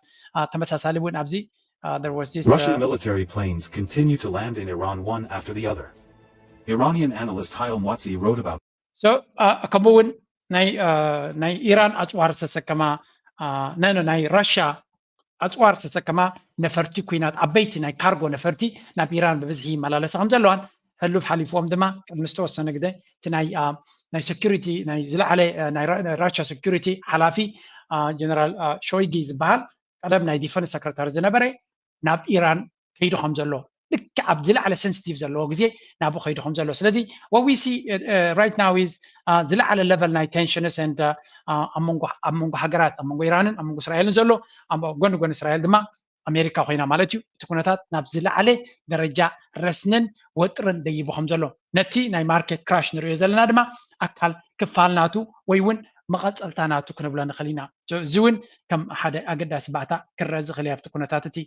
ተመሳሳሊ እውን ኣብዚ there was this Russian military planes continue to land in Iran one after the other. Iranian analyst Hayal Muatsi wrote about ከምኡ እውን ናይ ኢራን ኣፅዋር ዝተሰከማ ናይ ራሻ ኣፅዋር ዝተሰከማ ነፈርቲ ኩናት፣ ዓበይቲ ናይ ካርጎ ነፈርቲ ናብ ኢራን ብብዝሒ ይመላለሳ ከም ዘለዋን ሕሉፍ ሓሊፍዎም ድማ ቅድሚ ዝተወሰነ ግዜ እቲ ናይ ናይ ሴኩሪቲ ናይ ዝለዓለ ናይ ራሻ ሴኩሪቲ ሓላፊ ጀነራል ሾይጊ ዝበሃል ቀደም ናይ ዲፈንስ ሰክረታሪ ዝነበረ ናብ ኢራን ከይዱ ከም ዘሎ፣ ልክዕ ኣብ ዝለዓለ ሴንሲቲቭ ዘለዎ ግዜ ናብኡ ከይዱ ከም ዘሎ። ስለዚ what we see right now is ዝለዓለ ለቨል ናይ ቴንሽንስ and ኣብ መንጎ ሃገራት ኣብ መንጎ ኢራንን ኣብ መንጎ እስራኤልን ዘሎ፣ ጎኒ ጎኒ እስራኤል ድማ ኣሜሪካ ኮይና ማለት እዩ። እቲ ኩነታት ናብ ዝለዓለ ደረጃ ረስንን ወጥርን ደይቡ ከም ዘሎ፣ ነቲ ናይ ማርኬት ክራሽ ንሪኦ ዘለና ድማ ኣካል ክፋል ናቱ ወይ እውን መቐፀልታ ናቱ ክንብሎ ንኽእል ኢና። እዚ እውን ከም ሓደ ኣገዳሲ ባእታ ክረአ ዝኽእል ኣብቲ ኩነታት እቲ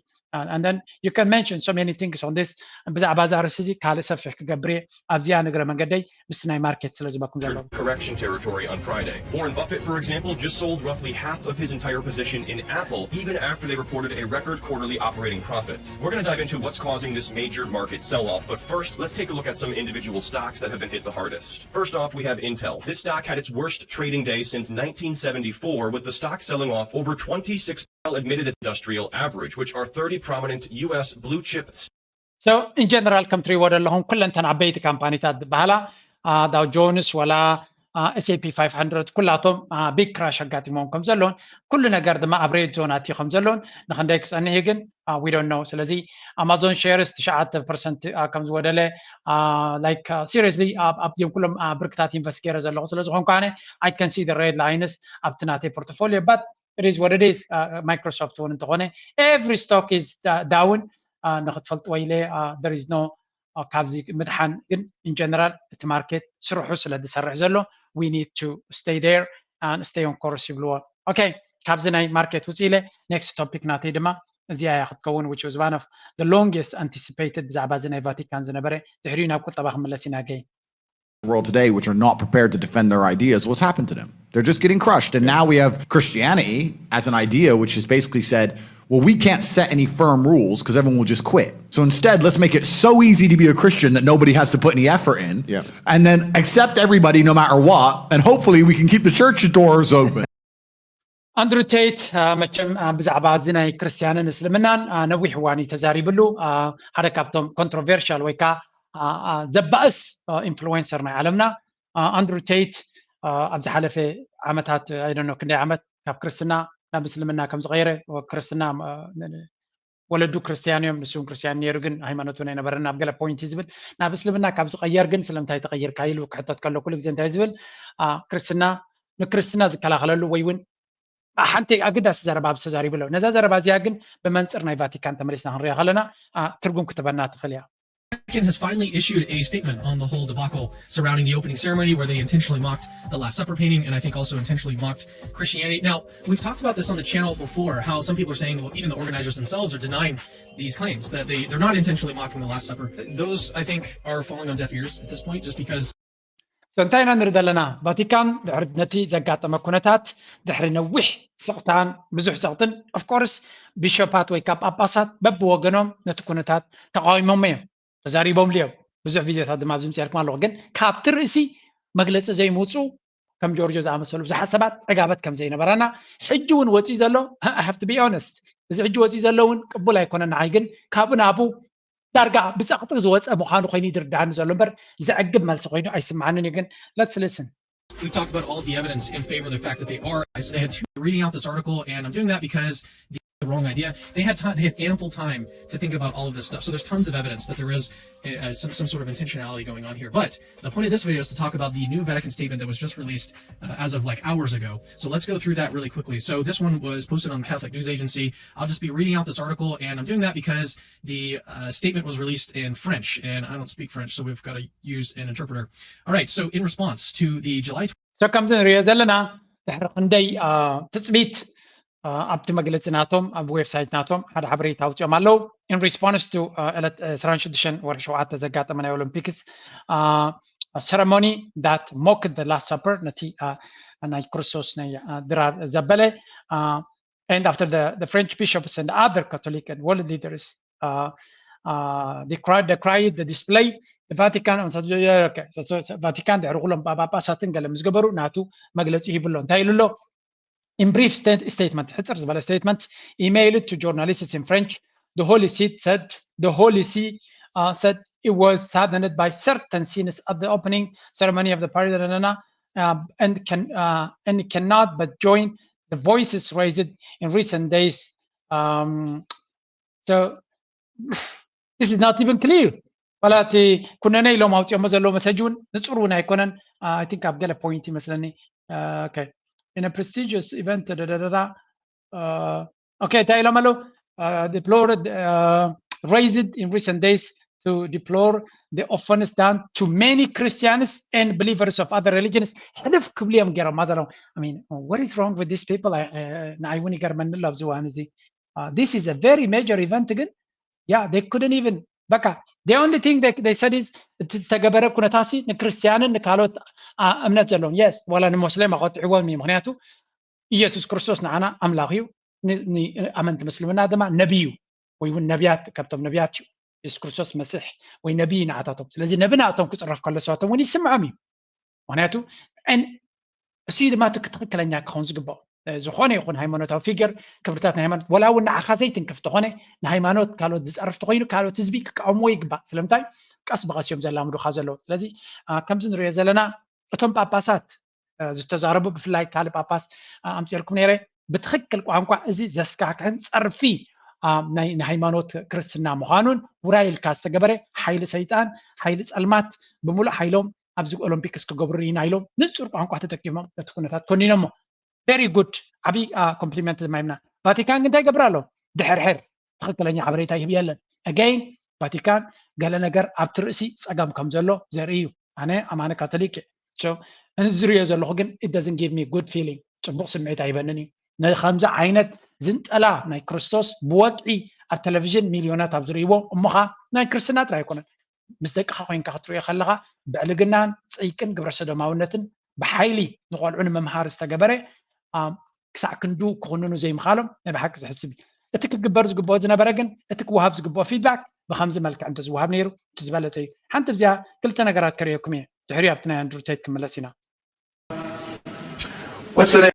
and then you can mention so many things on this። ብዛዕባ እዛ ርእሲ እዚ ካልእ ሰፊሕ ክገብር እየ። ኣብዚኣ ንግረ መንገደይ ምስቲ ናይ ማርኬት ስለ ዝበኩም ዘሎ correction territory on Friday. Warren Buffett, for example, just sold roughly half of his entire position in Apple, even after they reported a record quarterly operating profit. We're going to dive into what's causing this major market sell-off, but first, let's take a look at some individual stocks that have been hit the hardest. First off, we have Intel. This stock had its worst trading day since nineteen seventy-four, with the stock selling off over twenty-six percent admitted industrial average, which are thirty prominent U S blue chip so in general ከም ትሪእዎ ዘለኹም ኩለንተን ዓበይቲ ካምፓኒታት ዝበሃላ ዳው ጆንስ ወላ S&P five hundred ኩላቶም ቢግ ክራሽ ኣጋጢሞም ከም ዘለውን ኩሉ ነገር ድማ ኣብ ሬድ ዞን ኣትዩ ከም ዘለውን ንክንደይ ክፀንሕ እዩ ግን we don't know። ስለዚ ኣማዞን ሼርስ ትሽዓተ ፐርሰንት ከም ዝወደለ like seriously ኣብዚኦም ኩሎም ብርክታት ኢንቨስት ገይረ ዘለኹ ስለ ዝኾንኩ ኣነ I can see the red lines ኣብቲ ናተይ ፖርትፎሊዮ but it is what it is። Microsoft እውን እንተኾነ every stock is down ንክትፈልጥዎ ኢለ there is no ካብዚ ምድሓን ግን in general እቲ market ስርሑ ስለ ዝሰርሕ ዘሎ we need to stay there and stay on course ይብልዎ። Okay፣ ካብዚ ናይ market ውፅእ ኢለ next topic ናተይ ድማ እዚኣ እያ ክትከውን which was one of the longest anticipated ብዛዕባ እዚ ናይ ቫቲካን ዝነበረ ድሕሪኡ ናብ ቁጠባ ክምለስ ኢና ገይ world today, which are not prepared to defend their ideas, what's happened to them? They're just getting crushed. And now we have Christianity as an idea, which has basically said, well, we can't set any firm rules because everyone will just quit. So instead, let's make it so easy to be a Christian that nobody has to put any effort in. Yeah. And then accept everybody no matter what. And hopefully we can keep the church doors open. ኣንድሩ ቴይት መቸም ብዛዕባ እዚ ናይ ክርስትያንን እስልምናን ነዊሕ እዋን እዩ ተዛሪብሉ። ሓደ ካብቶም ኮንትሮቨርሻል ወይ ከዓ ዘባእስ ኢንፍሉዌንሰር ናይ ዓለምና ኣንድሩ ቴይት ኣብ ዝሓለፈ ዓመታት ኣይደኖ ክንደይ ዓመት ካብ ክርስትና ናብ እስልምና ከም ዝቀየረ ክርስትና ወለዱ ክርስትያን እዮም፣ ንሱ እውን ክርስትያን ነይሩ፣ ግን ሃይማኖቱ ናይ ነበረና ኣብ ገለ ፖይንት ዝብል ናብ እስልምና ካብ ዝቀየር ግን ስለምንታይ ተቀይርካ ኢሉ ክሕተት ከሎ ኩሉ ግዜ እንታይ ዝብል ክርስትና ንክርስትና ዝከላኸለሉ ወይ እውን ሓንቲ ኣገዳሲ ዘረባ ዝተዛሪቡ ኣለዉ። ነዛ ዘረባ እዚኣ ግን ብመንፅር ናይ ቫቲካን ተመሊስና ክንሪኣ ከለና ትርጉም ክትበና ትኽእል እያ። Vatican has finally issued a statement on the whole debacle surrounding the opening ceremony where they intentionally mocked the Last Supper painting and I think also intentionally mocked Christianity. Now, we've talked about this on the channel before, how some people are saying, well, even the organizers themselves are denying these claims, that they, they're not intentionally mocking the Last Supper. Those, I think, are falling on deaf ears at this point just because so እንታይ ኢና ንርኢ ዘለና? ቫቲካን ድሕሪ ነቲ ዘጋጠመ ኩነታት ድሕሪ ነዊሕ ስቕታን ብዙሕ ጸቕጥን ኦፍኮርስ ቢሾፓት ወይ ካብ ጳጳሳት በብወገኖም ነቲ ኩነታት ተቃዊሞም እዮም ተዛሪቦም ልዮም ብዙሕ ቪድዮታት ድማ ኣብዚ ምፅርኩም ኣለኹ ግን ካብቲ ርእሲ መግለፂ ዘይምውፁ ከም ጆርጆ ዝኣመሰሉ ብዙሓት ሰባት ዕጋበት ከም ዘይነበረና ሕጂ እውን ወፂኡ ዘሎ have to be honest እዚ ሕጂ ወፂኡ ዘሎ እውን ቅቡል ኣይኮነን ንዓይ ግን ካብኡ ናብኡ ዳርጋ ብፀቕጢ ዝወፀ ምዃኑ ኮይኑ ይድርዳኒ ዘሎ እምበር ዘዕግብ መልሲ ኮይኑ ኣይስምዓንን እዩ ግን let's listen We talked about all the evidence in favor of the fact that they are. I said they had two reading out this article, and I'm doing that because the, the wrong idea. They had time. They had ample time to think about all of this stuff. So there's tons of evidence that there is uh, some, some sort of intentionality going on here. But the point of this video is to talk about the new Vatican statement that was just released uh, as of like hours ago. So let's go through that really quickly. So this one was posted on Catholic News Agency. I'll just be reading out this article, and I'm doing that because the uh, statement was released in French, and I don't speak French, so we've got to use an interpreter. All right, so in response to the July so ከምዚ ንሪኦ ዘለና ድሕሪ ክንደይ ትፅቢት ኣብቲ መግለፂ ናቶም ኣብ ዌብሳይት ናቶም ሓደ ሓበሬታ ኣውፅኦም ኣለዉ in response to ዕለት ዕስራን ሽዱሽተን ወርሒ ሸውዓተ ዘጋጠመ ናይ ኦሎምፒክስ ceremony that mocked the Last Supper ነቲ ናይ ክርስቶስ ናይ ድራር ዘበለ and after the, the French bishops and other Catholic and world leaders uh, uh, they cried, they cried the display the Vatican on Saturday. Okay, so, so, so Vatican ድሕሪ ኩሎም ጳጳሳትን ገለ ምስ ገበሩ ናቱ መግለፂ ሂብሎ እንታይ ኢሉ ኣሎ in brief state, statement ሕፅር ዝበለ statement emailed to journalists in French the Holy See said the Holy See uh, said it was saddened by certain scenes at the opening ceremony of the party uh, and can uh, and cannot but join the voices raised in recent days um, so this is not even clear ዋላ እቲ ኩነነ ኢሎም ኣውፅኦሞ ዘለዉ መሰጅ እውን ንፁር እውን ኣይኮነን I think ኣብ ገለ point ይመስለኒ okay in a prestigious event ደደደዳ okay እንታይ ኢሎም ኣለዉ deplored raised in recent days to deplore the offense done to many Christians and believers of other religions ሕልፍ ክብሉ እዮም ገይሮማ ዘለዉ I mean what is wrong with these people ንዓይ እውን ይገርመኒ ኣሎ ኣብዚ እዋን እዚ this is a very major event ግን yeah they couldn't even በቃ the only thing they, they said is እቲ ዝተገበረ ኩነታሲ ንክርስትያንን ንካልኦት እምነት ዘለዎም yes ዋላ ንሞስሌም ኣቆጥዕዎም እዩ ምክንያቱ ኢየሱስ ክርስቶስ ንዓና ኣምላኽ እዩ ኣመንቲ ምስልምና ድማ ነቢይ እዩ ወይ እውን ነቢያት ካብቶም ነቢያት እዩ የሱስ ክርስቶስ መስሕ ወይ ነቢይ ንዓታቶም ስለዚ ነቢ ንኣቶም ክፅረፍ ከሎ ሰባቶም እውን ይስምዖም እዩ ምክንያቱ እሱ ድማ ትክክለኛ ክኸውን ዝግባኦ ዝኾነ ይኹን ሃይማኖታዊ ፊገር ክብርታት ናይ ሃይማኖት ወላ እውን ንዓኻ ዘይትንክፍ ተኾነ ንሃይማኖት ካልኦት ዝፀርፍ ተኮይኑ ካልኦት ህዝቢ ክቃወምዎ ይግባእ ስለምንታይ ቀስ ብቐስ እዮም ዘላምዱካ ዘለዉ ስለዚ ከምዚ ንሪኦ ዘለና እቶም ጳጳሳት ዝተዛረቡ ብፍላይ ካልእ ጳጳስ ኣምፂርኩም ነይረ ብትክክል ቋንቋ እዚ ዘስካሕክሕን ፀርፊ ናይ ንሃይማኖት ክርስትና ምዃኑን ውራይ ኢልካ ዝተገበረ ሓይሊ ሰይጣን ሓይሊ ፀልማት ብምሉእ ሓይሎም ኣብዚ ኦሎምፒክስ ክገብሩ ኢና ኢሎም ንፁር ቋንቋ ተጠቂሞም ነቲ ኩነታት ኮኒኖሞ very good ዓብዪ ኮምፕሊመንት ድማ ይብና ቫቲካን ግን እንታይ ይገብር ኣሎ ድሕርሕር ትክክለኛ ሓበሬታ ይህብ የለን again ቫቲካን ገለ ነገር ኣብቲ ርእሲ ጸገም ከም ዘሎ ዘርኢ እዩ። ኣነ ኣማኒ ካቶሊክ እየ። So እዚ ዝሪኦ ዘለኹ ግን it doesn't give me good feeling፣ ጽቡቕ ስምዒት ኣይበንን እዩ። ንከምዚ ዓይነት ዝንጠላ ናይ ክርስቶስ ብወግዒ ኣብ ቴሌቪዥን ሚልዮናት ኣብ ዝርእይዎ፣ እሞ ኸዓ ናይ ክርስትና ጥራይ ኣይኮነን፣ ምስ ደቅኻ ኮይንካ ክትሪኦ ከለኻ ብዕልግናን ጽይቅን ግብረ ሰዶማውነትን ብሓይሊ ንቆልዑ ንምምሃር ዝተገበረ ክሳዕ ክንዱ ክኹንኑ ዘይምኻሎም ናይ ብሓቂ ዝሕስብ እዩ። እቲ ክግበር ዝግብኦ ዝነበረ ግን እቲ ክወሃብ ዝግብኦ ፊድባክ ብከምዚ መልክዕ እንተዝወሃብ ነይሩ እቲ ዝበለጸ እዩ። ሓንቲ ብዚኣ ክልተ ነገራት ከርእየኩም እየ፣ ድሕሪኡ ኣብቲ ናይ ኣንድሩ ቴት ክምለስ ኢና። What's the name?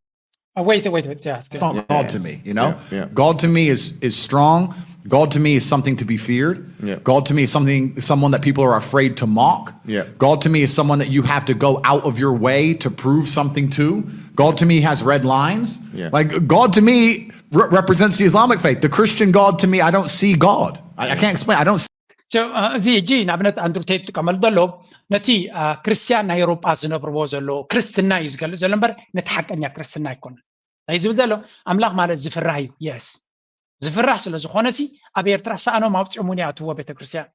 Oh, wait, wait, wait, yeah, it's good. Called, called to me, you know? Yeah, yeah. God to me is is strong. God to me is something to be feared. Yeah. God to me is something someone that people are afraid to mock. Yeah. God to me is someone that you have to go out of your way to prove something to. God to me has red lines. Yeah. Like God to me re- represents the Islamic faith. The Christian God to me, I don't see God. I, I can't explain. I don't see So, uh, እዚ ሕጂ ንኣብነት ኣንድሩ ቴት ዝጥቀመሉ ዘሎ ነቲ uh, ክርስትያን ናይ ኤውሮጳ ዝነብርዎ ዘሎ ክርስትና እዩ ዝገልጽ ዘሎ እምበር ነቲ ሓቀኛ ክርስትና ኣይኮነን። እንታይ ዝብል ዘሎ ኣምላኽ ማለት ዝፍራህ እዩ። የስ ዝፍራህ ስለ ዝኾነ ሲ ኣብ ኤርትራ ሳእኖም ኣውፂኦም እውን ይኣትዎ ቤተክርስትያን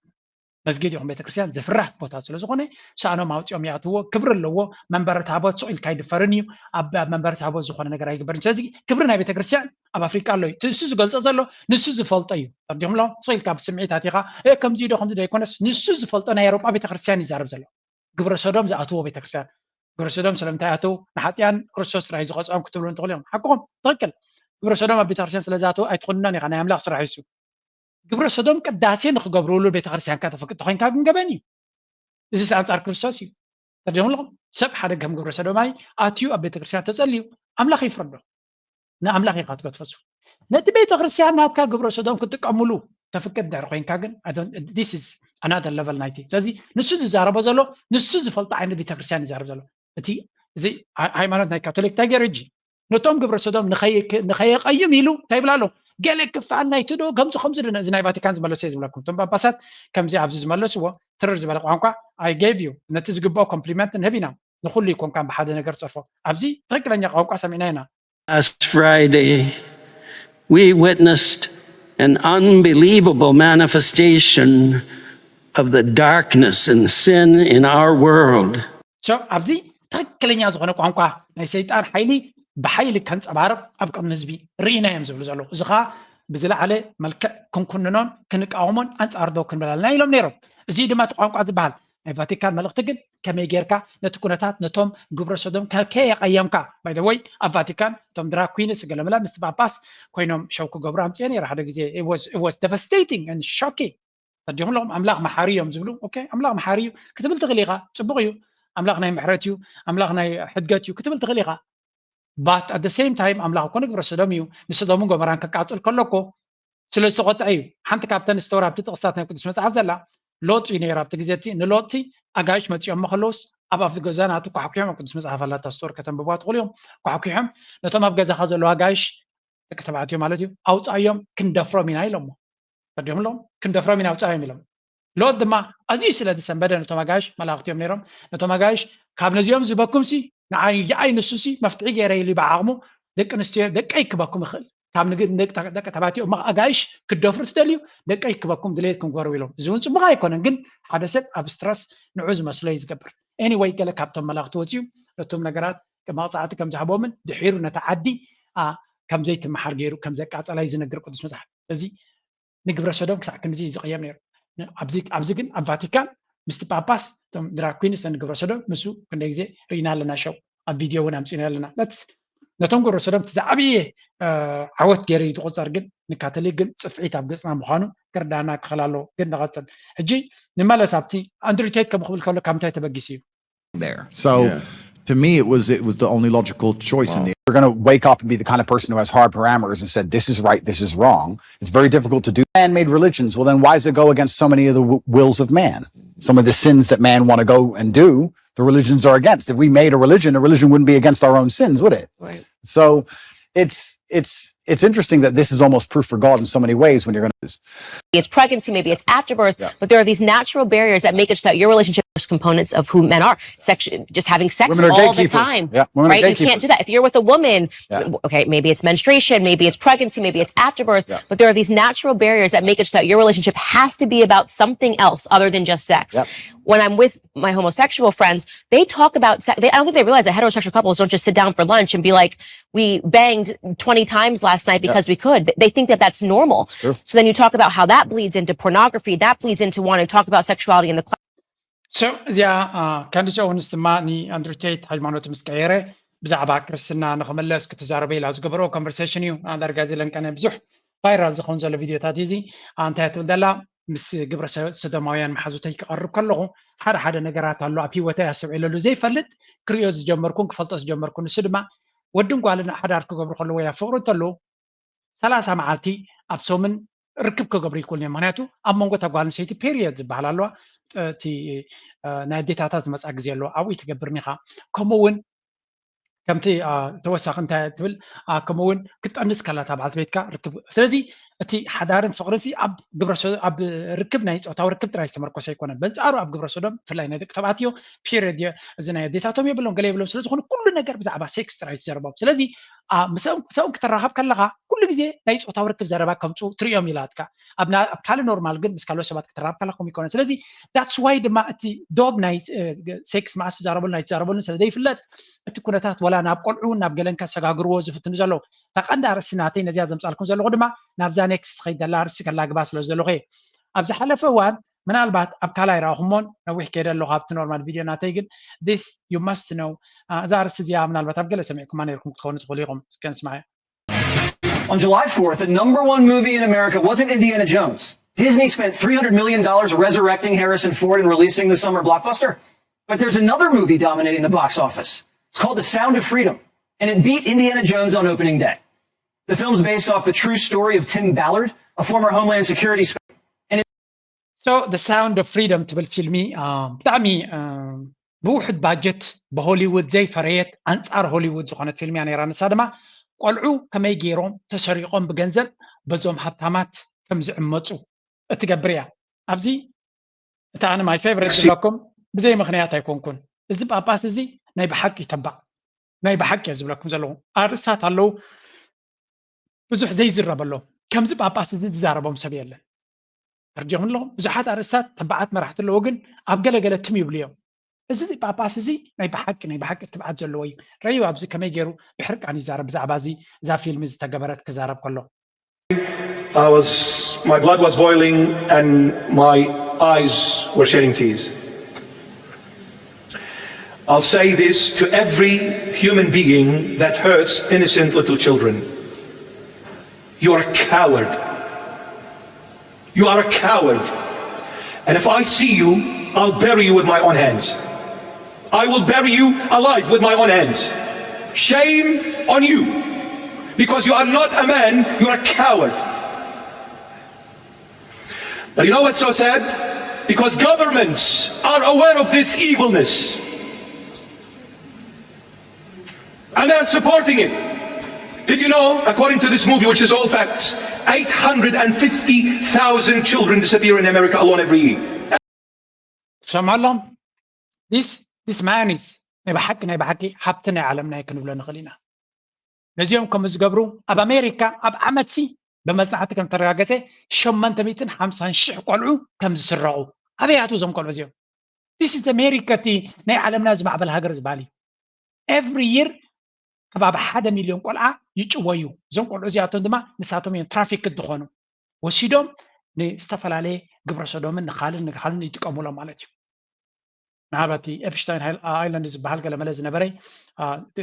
መስጊድ ይኹን ቤተክርስትያን ዝፍራህ ቦታ ስለ ዝኾነ ሳእኖም ኣውፂኦም ይኣትዎ። ክብሪ ኣለዎ። መንበረ ታቦት ስቕ ኢልካ ኣይድፈርን እዩ። ኣብ ኣብ መንበረ ታቦት ዝኾነ ነገር ኣይግበርን። ስለዚ ክብሪ ናይ ቤተክርስትያን ኣብ ኣፍሪቃ ኣሎ እዩ። እቲ ንሱ ዝገልጾ ዘሎ ንሱ ዝፈልጦ እዩ። ተርዲኹም ኣሎ ስቕ ኢልካ ብስምዒት ኣቲኻ "እ፣ ከምዚ ዶ ከምዚ ዶ ኣይኮነስ ንሱ ዝፈልጦ ናይ ኤውሮጳ ቤተክርስትያን ይዛረብ ዘሎ። ግብረ ሰዶም ዝኣትዎ ቤተክርስትያን ግብረ ሰዶም ስለምንታይ ኣተው? ንሓጢኣን ክርስቶስ ጥራይ ዝቐፅዖም ክትብሉ እንትኽእሉ እዮም። ሓቅኹም ትኽክል። ግብረ ሰዶም ኣብ ቤተክርስትያን ስለ ዝኣተው ኣይትኾንናን ኢኻ። ናይ ኣምላኽ ስራሕ ይሱ ግብረ ሰዶም ቅዳሴ ንክገብርሉ ቤተክርስትያንካ ተፈቅድ ተኮይንካ ግን ገበን እዩ። እዚ ኣንጻር ክርስቶስ እዩ። ተደም ኣለኹም ሰብ ሓደ ከም ግብረ ሰዶማይ ኣትዩ ኣብ ቤተክርስትያን ተጸልዩ ኣምላኽ ይፍረዶ። ንኣምላኽ ኢኻ ትገድፈሱ። ነቲ ቤተክርስትያን ናትካ ግብረ ሰዶም ክጥቀምሉ ተፍቅድ እንድሕር ኮይንካ ግን this is another level ናይቲ። ስለዚ ንሱ ዝዛረቦ ዘሎ ንሱ ዝፈልጦ ዓይነት ቤተክርስትያን ይዛረብ ዘሎ። እቲ እዚ ሃይማኖት ናይ ካቶሊክ እንታይ ገይሩ ሕጂ ነቶም ግብረ ሰዶም ንኸየቀይም ኢሉ እንታይ ይብል ኣሎ? ገለ ክፋል ናይቲ ዶ ከምዚ ከምዚ ዶ እዚ ናይ ቫቲካን ዝመለሱ እየ ዝብለኩም። እቶም ጳጳሳት ከምዚ ኣብዚ ዝመለስዎ ትርር ዝበለ ቋንቋ I gave you ነቲ ዝግብኦ ኮምፕሊመንት ንህብ ኢና። ንኹሉ ይኮንካ ብሓደ ነገር ትጸርፎ። ኣብዚ ትኽክለኛ ቋንቋ ሰሚዕና ኢና። Last Friday, we witnessed an unbelievable manifestation of the darkness and sin in our world. So ኣብዚ ትኽክለኛ ዝኾነ ቋንቋ ናይ ሰይጣን ሓይሊ ብሓይሊ ከንጸባርቕ ኣብ ቅድሚ ህዝቢ ርኢና እዮም ዝብሉ ዘለዉ። እዚ ኸዓ ብዝለዓለ መልክዕ ክንኩንኖን ክንቃወሞን ኣንጻር ዶ ክንብል ኣለና ኢሎም ነይሮም። እዚ ድማ እቲ ቋንቋ ዝበሃል ናይ ቫቲካን መልእኽቲ ግን ከመይ ጌርካ ነቲ ኩነታት ነቶም ግብረ ሰዶም ከ- ከየቐየምካ by the way ኣብ ቫቲካን እቶም ድራግ ኩንስ ገለመለ ምስ ጳጳስ ኮይኖም ሸው ክገብሩ ኣምፅኦ ነይረ ሓደ ግዜ። It was devastating and shocking። ተዲኹም ኣለኹም ኣምላኽ መሓሪ እዮም ዝብሉ። ኦኬ ኣምላኽ መሓሪ እዩ ክትብል ትኽእል ኢኻ፣ ፅቡቕ እዩ። ኣምላኽ ናይ ምሕረት እዩ፣ ኣምላኽ ናይ ሕድገት እዩ ክትብል ትኽእል ኢኻ። But at the same time ኣምላኽ እኮ ንግብረ ሰዶም እዩ። ንሰዶምን ጎመራን ከቃፅል ከሎ እኮ ስለ ዝተቆጥዐ እዩ። ሓንቲ ካብተን ስቶሪ ኣብቲ ጥቕስታት ናይ ቅዱስ መፅሓፍ ዘላ ሎጥ እዩ ነይሩ። ኣብቲ ግዜ እቲ ንሎጥ ሲ ኣጋይሽ መፂኦሞ ከለውስ ኣብ ኣብቲ ገዛ ናቱ ኳሕኩሖም ኣብ ቅዱስ መፅሓፍ ኣላታ ስቶሪ ከተንብቧ ትኽእሉ እዮም። ኳሕኩሖም ነቶም ኣብ ገዛኻ ዘለዉ ኣጋይሽ ደቂ ተባዕትዮ ማለት እዩ ኣውፃዮም ክንደፍሮም ኢና ኢሎሞ። ፈዲዮም ኣለዎም ክንደፍሮም ኢና ኣውፃዮም ኢሎም። ሎጥ ድማ ኣዝዩ ስለ ዝሰንበደ ነቶም ኣጋይሽ መላእኽቲ እዮም ነይሮም። ነቶም ኣጋይሽ ካብ ነዚኦም ዝበኩም ሲ ንዓይ ይኣይ ንሱ ሲ መፍትሒ ገይረ ኢሉ ብዓቕሙ ደቂ ኣንስትዮ ደቀይ ክበኩም ይኽእል ካብ ንግ- ንደቂ ተ- ደቂ ተባዕትዮ እሞ ኣጋይሽ ክትደፍሩ ትደልዩ ደቀይ ክበኩም ድሌት ክንገሩ ኢሎም። እዚ እውን ፅቡቕ ኣይኮነን፣ ግን ሓደ ሰብ ኣብ ስትረስ ንዑ ዝመስሎ እዩ ዝገብር። Anyway ገለ ካብቶም መላእኽቲ ወፂኡ ነቶም ነገራት መቕፃዕቲ ከም ዝሃቦምን ድሒሩ ነታ ዓዲ ኣ፣ ከም ዘይትመሓር ገይሩ ከም ዘቃፀላ እዩ ዝነግር ቅዱስ መፅሓፍ። ስለዚ ንግብረ ሰዶም ክሳዕ ክንድዚ እዩ ዝቕየም ነይሩ። ን- ኣብዚ ኣብዚ ግን ኣብ ቫቲካን ምስቲ ጳጳስ እቶም ድራግ ኩንስ ንግብረ ሰዶም ንሱ ክንደይ ግዜ ርኢና ኣለና። ሸው ኣብ ቪድዮ እውን ኣምፂና ኣለና። That's ነቶም ግብረ ሰዶም እቲ ዝዓብየ እ፣ ዓወት ገይረ እዩ ዝቆፀር፣ ግን ንካቶሊክ ግን ፅፍዒት ኣብ ገፅና ምዃኑ ክርዳና ክኽእል ኣለዎ። ግን ንቐፅል ሕጂ ንመለስ ኣብቲ ኣንድሪቴት ከም ክብል ከሎ ካብ ምንታይ ተበጊሱ እዩ? There. So Yeah. to me, it was it was the only logical choice in the You're going to wake up and be the kind of person who has hard parameters and said, "This is right, this is wrong." It's very difficult to do man-made religions. Well, then why does it go against so many of the w- wills of man? Some of the sins that man want to go and do, the religions are against. If we made a religion, a religion wouldn't be against our own sins, would it? Right. So it's it's it's interesting that this is almost proof for God in so many ways when you're going to it's pregnancy, maybe it's afterbirth, yeah. But there are these natural barriers that make it so that your relationship is components of who men are. Sex, just having sex all the time, yeah. Right? You can't do that. If you're with a woman, yeah. Okay, maybe it's menstruation, maybe it's pregnancy, maybe it's afterbirth, yeah. But there are these natural barriers that make it so that your relationship has to be about something else other than just sex. Yeah. When I'm with my homosexual friends, they talk about sex. They, I don't think they realize that heterosexual couples don't just sit down for lunch and be like, we banged twenty times last night because yeah. We could. They think that that's normal. So then you talk about how that bleeds into pornography. That bleeds into wanting to talk about sexuality in the class. So እዚኣ ካንዲስ ኦውንስ ድማ ንኣንድሩ ቴት ሃይማኖት ምስ ቀየረ ብዛዕባ ክርስትና ንክምለስ ክትዛረበ ኢላ ዝገበረኦ ኮንቨርሴሽን እዩ። ኣንዳርጋዜ ለንቀነ ብዙሕ ቫይራል ዝኸውን ዘሎ ቪድዮታት እዚ እንታይ ትብል ዘላ ምስ ግብረ ሰዶማውያን መሓዙተይ ክቐርብ ከለኹ ሓደ ሓደ ነገራት ኣሎ ኣብ ህይወተይ ኣስተውዒለሉ ዘይፈልጥ ክሪኦ ዝጀመርኩን ክፈልጦ ዝጀመርኩ ንሱ ድማ ወድን ጓልን ሓዳር ክገብሩ ከለዎ ያ ፍቕሪ እንተለዉ ሰላሳ መዓልቲ ኣብ ሶምን ርክብ ክገብሩ ይክእሉ እዮም። ምክንያቱ ኣብ መንጎ እታ ጓል ኣንስተይቲ ፔሪየድ ዝበሃል ኣለዋ እቲ ናይ ኣዴታታት ዝመፃ ግዜ ኣለዎ ኣብኡ ትገብርን ኢኻ። ከምኡ እውን ከምቲ ተወሳኺ እንታይ ትብል ከምኡ እውን ክትጠንስ ከላ እታ በዓልቲ ቤትካ ርክብ ስለዚ እቲ ሓዳርን ፍቅርን ሲ ኣብ ግብረ ኣብ ርክብ ናይ ፆታዊ ርክብ ጥራይ ዝተመርኮሰ ኣይኮነን። በንፃሩ ኣብ ግብረ ሰዶም ብፍላይ ናይ ደቂ ተባዕትዮ ፔሪድ እዚ ናይ ኣዴታቶም የብሎም ገለ የብሎም ስለዝኾኑ ኩሉ ነገር ብዛዕባ ሴክስ ጥራይ ዝዘረቦም። ስለዚ ምስኦም ክትራኸብ ከለኻ ኩሉ ግዜ ናይ ፆታዊ ርክብ ዘረባ ከምፁ ትሪኦም ኢላትካ ኣብ ካልእ ኖርማል ግን ምስ ካልኦት ሰባት ክትራኸብ ከለኻ ከምኡ ይኮነን። ስለዚ that's why ድማ እቲ ዶብ ናይ ሴክስ መዓስ ትዛረበሉ ናይ ትዛረበሉ ስለ ዘይፍለጥ እቲ ኩነታት ወላ ናብ ቆልዑ ናብ ገለን ከሰጋግርዎ ዝፍትኑ ዘለዉ እታ ቀንዲ ኣርእስቲ ናተይ ነዚኣ ዘምፃልኩም ዘለኹ ድማ ናብዛ ኔክስት ትኸይድ ዘላ ኣርእስቲ ከላግባ ስለ ዘለኹ እየ። ኣብ ዝሓለፈ እዋን ምናልባት ኣብ ካልኣይ ረኣኹሞን ነዊሕ ከይደ ኣለኹ ኣብቲ ኖርማል ቪድዮ ናተይ ግን this you must know እዛ ኣርእስቲ እዚኣ ምናልባት ኣብ ገለ ሰሚዕኩማ ነይርኩም ክትኾኑ ትኽእሉ ኢኹም እስከ ንስማዕ። On July fourth, the number one movie in America wasn't Indiana Jones. Disney spent three hundred million dollars resurrecting Harrison Ford and releasing the summer blockbuster. But there's another movie dominating the box office. It's called The Sound of Freedom, and it beat Indiana Jones on opening day. The film's based off the true story of Tim Ballard, a former Homeland Security special. So, The Sound of Freedom ትብል ፊልሚ ብጣዕሚ ብውሑድ ባጀት ብሆሊውድ ዘይፈረየት ኣንፃር ሆሊውድ ዝኾነት ፊልም እያ ነይራ። ንሳ ድማ ቆልዑ ከመይ ገይሮም ተሰሪቖም ብገንዘብ በዞም ሃብታማት ከም ዝዕመፁ እትገብር እያ። ኣብዚ እቲ ኣነ my favourite ዝብለኩም ብዘይ ምኽንያት ኣይኮንኩን። እዚ ጳጳስ እዚ ናይ ብሓቂ ተባዕ ናይ ብሓቂ እየ ዝብለኩም ዘለኹ። ኣርእስታት ኣለዉ ብዙሕ ዘይዝረበሎም። ከምዚ ጳጳስ እዚ ዝዛረቦም ሰብ የለን። ተርዲኹም ኣለኹም። ብዙሓት ኣርእስታት ተባዓት መራሕቲ ኣለዉ ግን ኣብ ገለገለ ትም ይብሉ እዮም። እዚ ጳጳስ እዚ ናይ ብሓቂ ናይ ብሓቂ ትብዓት ዘለዎ እዩ። ረዩ ኣብዚ ከመይ ገይሩ ብሕርቃን ይዛረብ ብዛዕባ እዚ እዛ ፊልም ዝተገበረት ክዛረብ ከሎ። I was, my blood was boiling and my eyes were shedding tears. I'll say this to every human being that hurts innocent little children. You are a coward. You are a coward. And if I see you, I'll bury you with my own hands. I will bury you alive with my own hands. Shame on you. Because you are not a man, you are a coward. But you know what's so sad? Because governments are aware of this evilness. And they're supporting it. Did you know, according to this movie, which is all facts, eight hundred and fifty thousand children disappear in America alone every year? ትሰምዖ ኣለኹም this this man is ናይ ብሓቂ ናይ ብሓቂ ሃብቲ ናይ ዓለምና እዩ ክንብሎ ንኽእል ኢና። ነዚኦም ከም ዝገብሩ ኣብ ኣሜሪካ ኣብ ዓመት ሲ ብመፅናዕቲ ከም ተረጋገፀ ሸመንተ ሚእትን ሓምሳን ሽሕ ቆልዑ ከም ዝስረቑ ኣበይ ኣትዉ እዞም ቆልዑ እዚኦም? This is America እቲ ናይ ዓለምና ዝማዕበለ ሃገር ዝበሃል እዩ። Every year ከባቢ ሓደ ሚልዮን ቆልዓ ይጭወዩ። እዞም ቆልዑ እዚኣቶም ድማ ንሳቶም እዮም ትራፊክ ዝኾኑ ወሲዶም ንዝተፈላለየ ግብረ ሰዶምን ንካልን ንካልን ይጥቀሙሎም ማለት እዩ። ምናልባት ኤፕሽታይን ኣይላንድ ዝበሃል ገለመለ ዝነበረ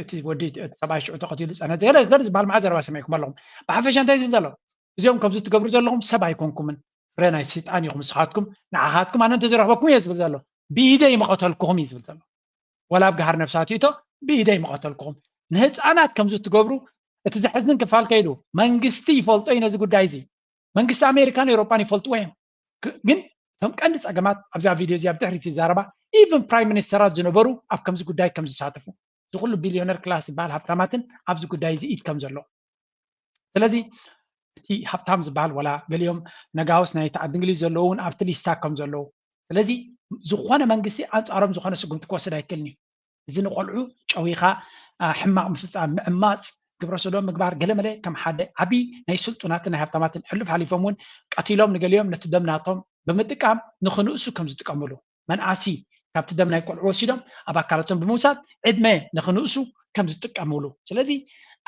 እቲ ወዲ ሰብኣይ ሽዑ ተቐቲሉ ዝፀነ ገለ ዝበሃል መዓ ዘረባ ሰሚዕኩም ኣለኹም። ብሓፈሻ እንታይ ዝብል ዘሎ እዚኦም ከምዚ ትገብሩ ዘለኹም ሰብ ኣይኮንኩምን ፍረ ናይ ሰይጣን ኢኹም ንስኻትኩም ንዓኻትኩም ኣነ እንተዝረኽበኩም እየ ዝብል ዘሎ ብኢደይ ምቐተልኩኹም እዩ ዝብል ዘሎ። ወላ ኣብ ገሃር ነፍሳት ይእቶ ብኢደይ ምቐተልኩኹም። ንህፃናት ከምዚ ትገብሩ እቲ ዘሕዝን ክፋል ከይዱ መንግስቲ ይፈልጦ እዩ ነዚ ጉዳይ እዚ መንግስቲ ኣሜሪካን ኤውሮጳን ይፈልጥዎ እዮም። ግን እቶም ቀንዲ ፀገማት ኣብዛ ቪድዮ እዚ ኣብ ድሕሪት ይዛረባ ኢቨን ፕራይም ሚኒስተራት ዝነበሩ ኣብ ከምዚ ጉዳይ ከም ዝሳተፉ እዚ ኩሉ ቢልዮነር ክላስ ዝበሃል ሃብታማትን ኣብዚ ጉዳይ እዚ ኢድ ከም ዘሎ ስለዚ እቲ ሃብታም ዝበሃል ዋላ ገሊኦም ነጋውስ ናይ ዓዲ እንግሊዝ ዘለዉ እውን ኣብቲ ሊስታ ከም ዘለዉ፣ ስለዚ ዝኾነ መንግስቲ ኣንጻሮም ዝኾነ ስጉምቲ ክወስድ ኣይክእልን እዩ። እዚ ንቆልዑ ጨዊኻ ሕማቕ ምፍፃም፣ ምዕማፅ፣ ግብረ ሰዶም ምግባር፣ ገለመለ ከም ሓደ ዓብዪ ናይ ስልጡናትን ናይ ሃብታማትን ሕሉፍ ሓሊፎም እውን ቀቲሎም ንገሊኦም ነቲ ደም ናቶም ብምጥቃም ንኽንእሱ ከም ዝጥቀምሉ፣ መንኣሲ ካብቲ ደም ናይ ቆልዑ ወሲዶም ኣብ ኣካላቶም ብምውሳድ ዕድመ ንኽንእሱ ከም ዝጥቀምሉ። ስለዚ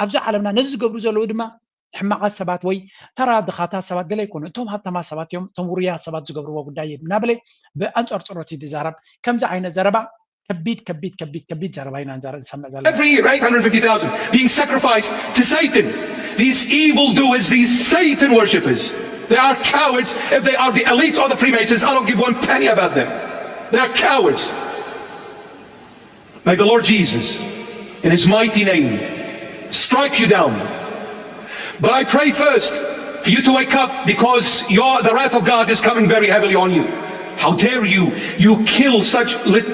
ኣብዚ ዓለምና ነዚ ዝገብሩ ዘለዉ ድማ ሕማቓት ሰባት ወይ ተራ ድኻታት ሰባት ገለ ኣይኮኑ፣ እቶም ሃብታማት ሰባት እዮም፣ እቶም ውሩያት ሰባት ዝገብርዎ ጉዳይ እዩ እናበለ ብኣንጻር ጸሎት እዩ ዝዛረብ። ከምዚ ዓይነት ዘረባ ከቢድ ከቢድ ከቢድ ከቢድ ዘረባ ኢና ንዛረብ ንሰምዕ ዘለና። Every year, eight hundred fifty thousand being sacrificed to Satan. These evil doers, these Satan worshippers, they are cowards. If they are the elites or the Freemasons, I don't give one penny about them. They are cowards. May the Lord Jesus, in his mighty name, strike you down. But I pray first for you to wake up, because your, the wrath of God is coming very heavily on you. How dare you? You kill such lit-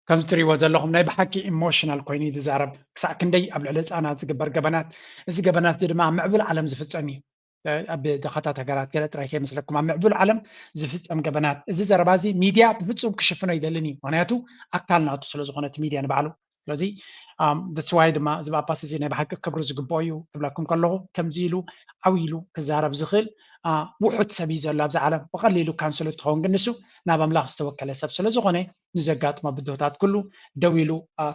ከምዚ ትሪእዎ ዘለኹም ናይ ብሓቂ ኢሞሽናል ኮይኑ እዩ ዝዛረብ። ክሳዕ ክንደይ ኣብ ልዕሊ ህፃናት ዝግበር ገበናት፣ እዚ ገበናት እዚ ድማ ኣብ ምዕቡል ዓለም ዝፍፀም እዩ። ኣብ ድኻታት ሃገራት ገለ ጥራይ ከይመስለኩም፣ ኣብ ምዕቡል ዓለም ዝፍፀም ገበናት። እዚ ዘረባ እዚ ሚድያ ብፍፁም ክሽፍኖ ይደልን እዩ፣ ምክንያቱ ኣካል ናቱ ስለዝኾነ እቲ ሚድያ ንባዕሉ። ስለዚ that's why ድማ እዚ ጳጳስ እዚ ናይ ብሓቂ ክብሪ ዝግብኦ እዩ ክብለኩም ከለኹ፣ ከምዚ ኢሉ ዓው ኢሉ ክዛረብ ዝኽእል ውሑድ ሰብ እዩ ዘሎ ኣብዚ ዓለም። ብቐሊሉ ካንስል ትኸውን፣ ግን ንሱ ናብ ኣምላኽ ዝተወከለ ሰብ ስለዝኾነ ንዘጋጥሞ ብድሆታት ኩሉ ደው ኢሉ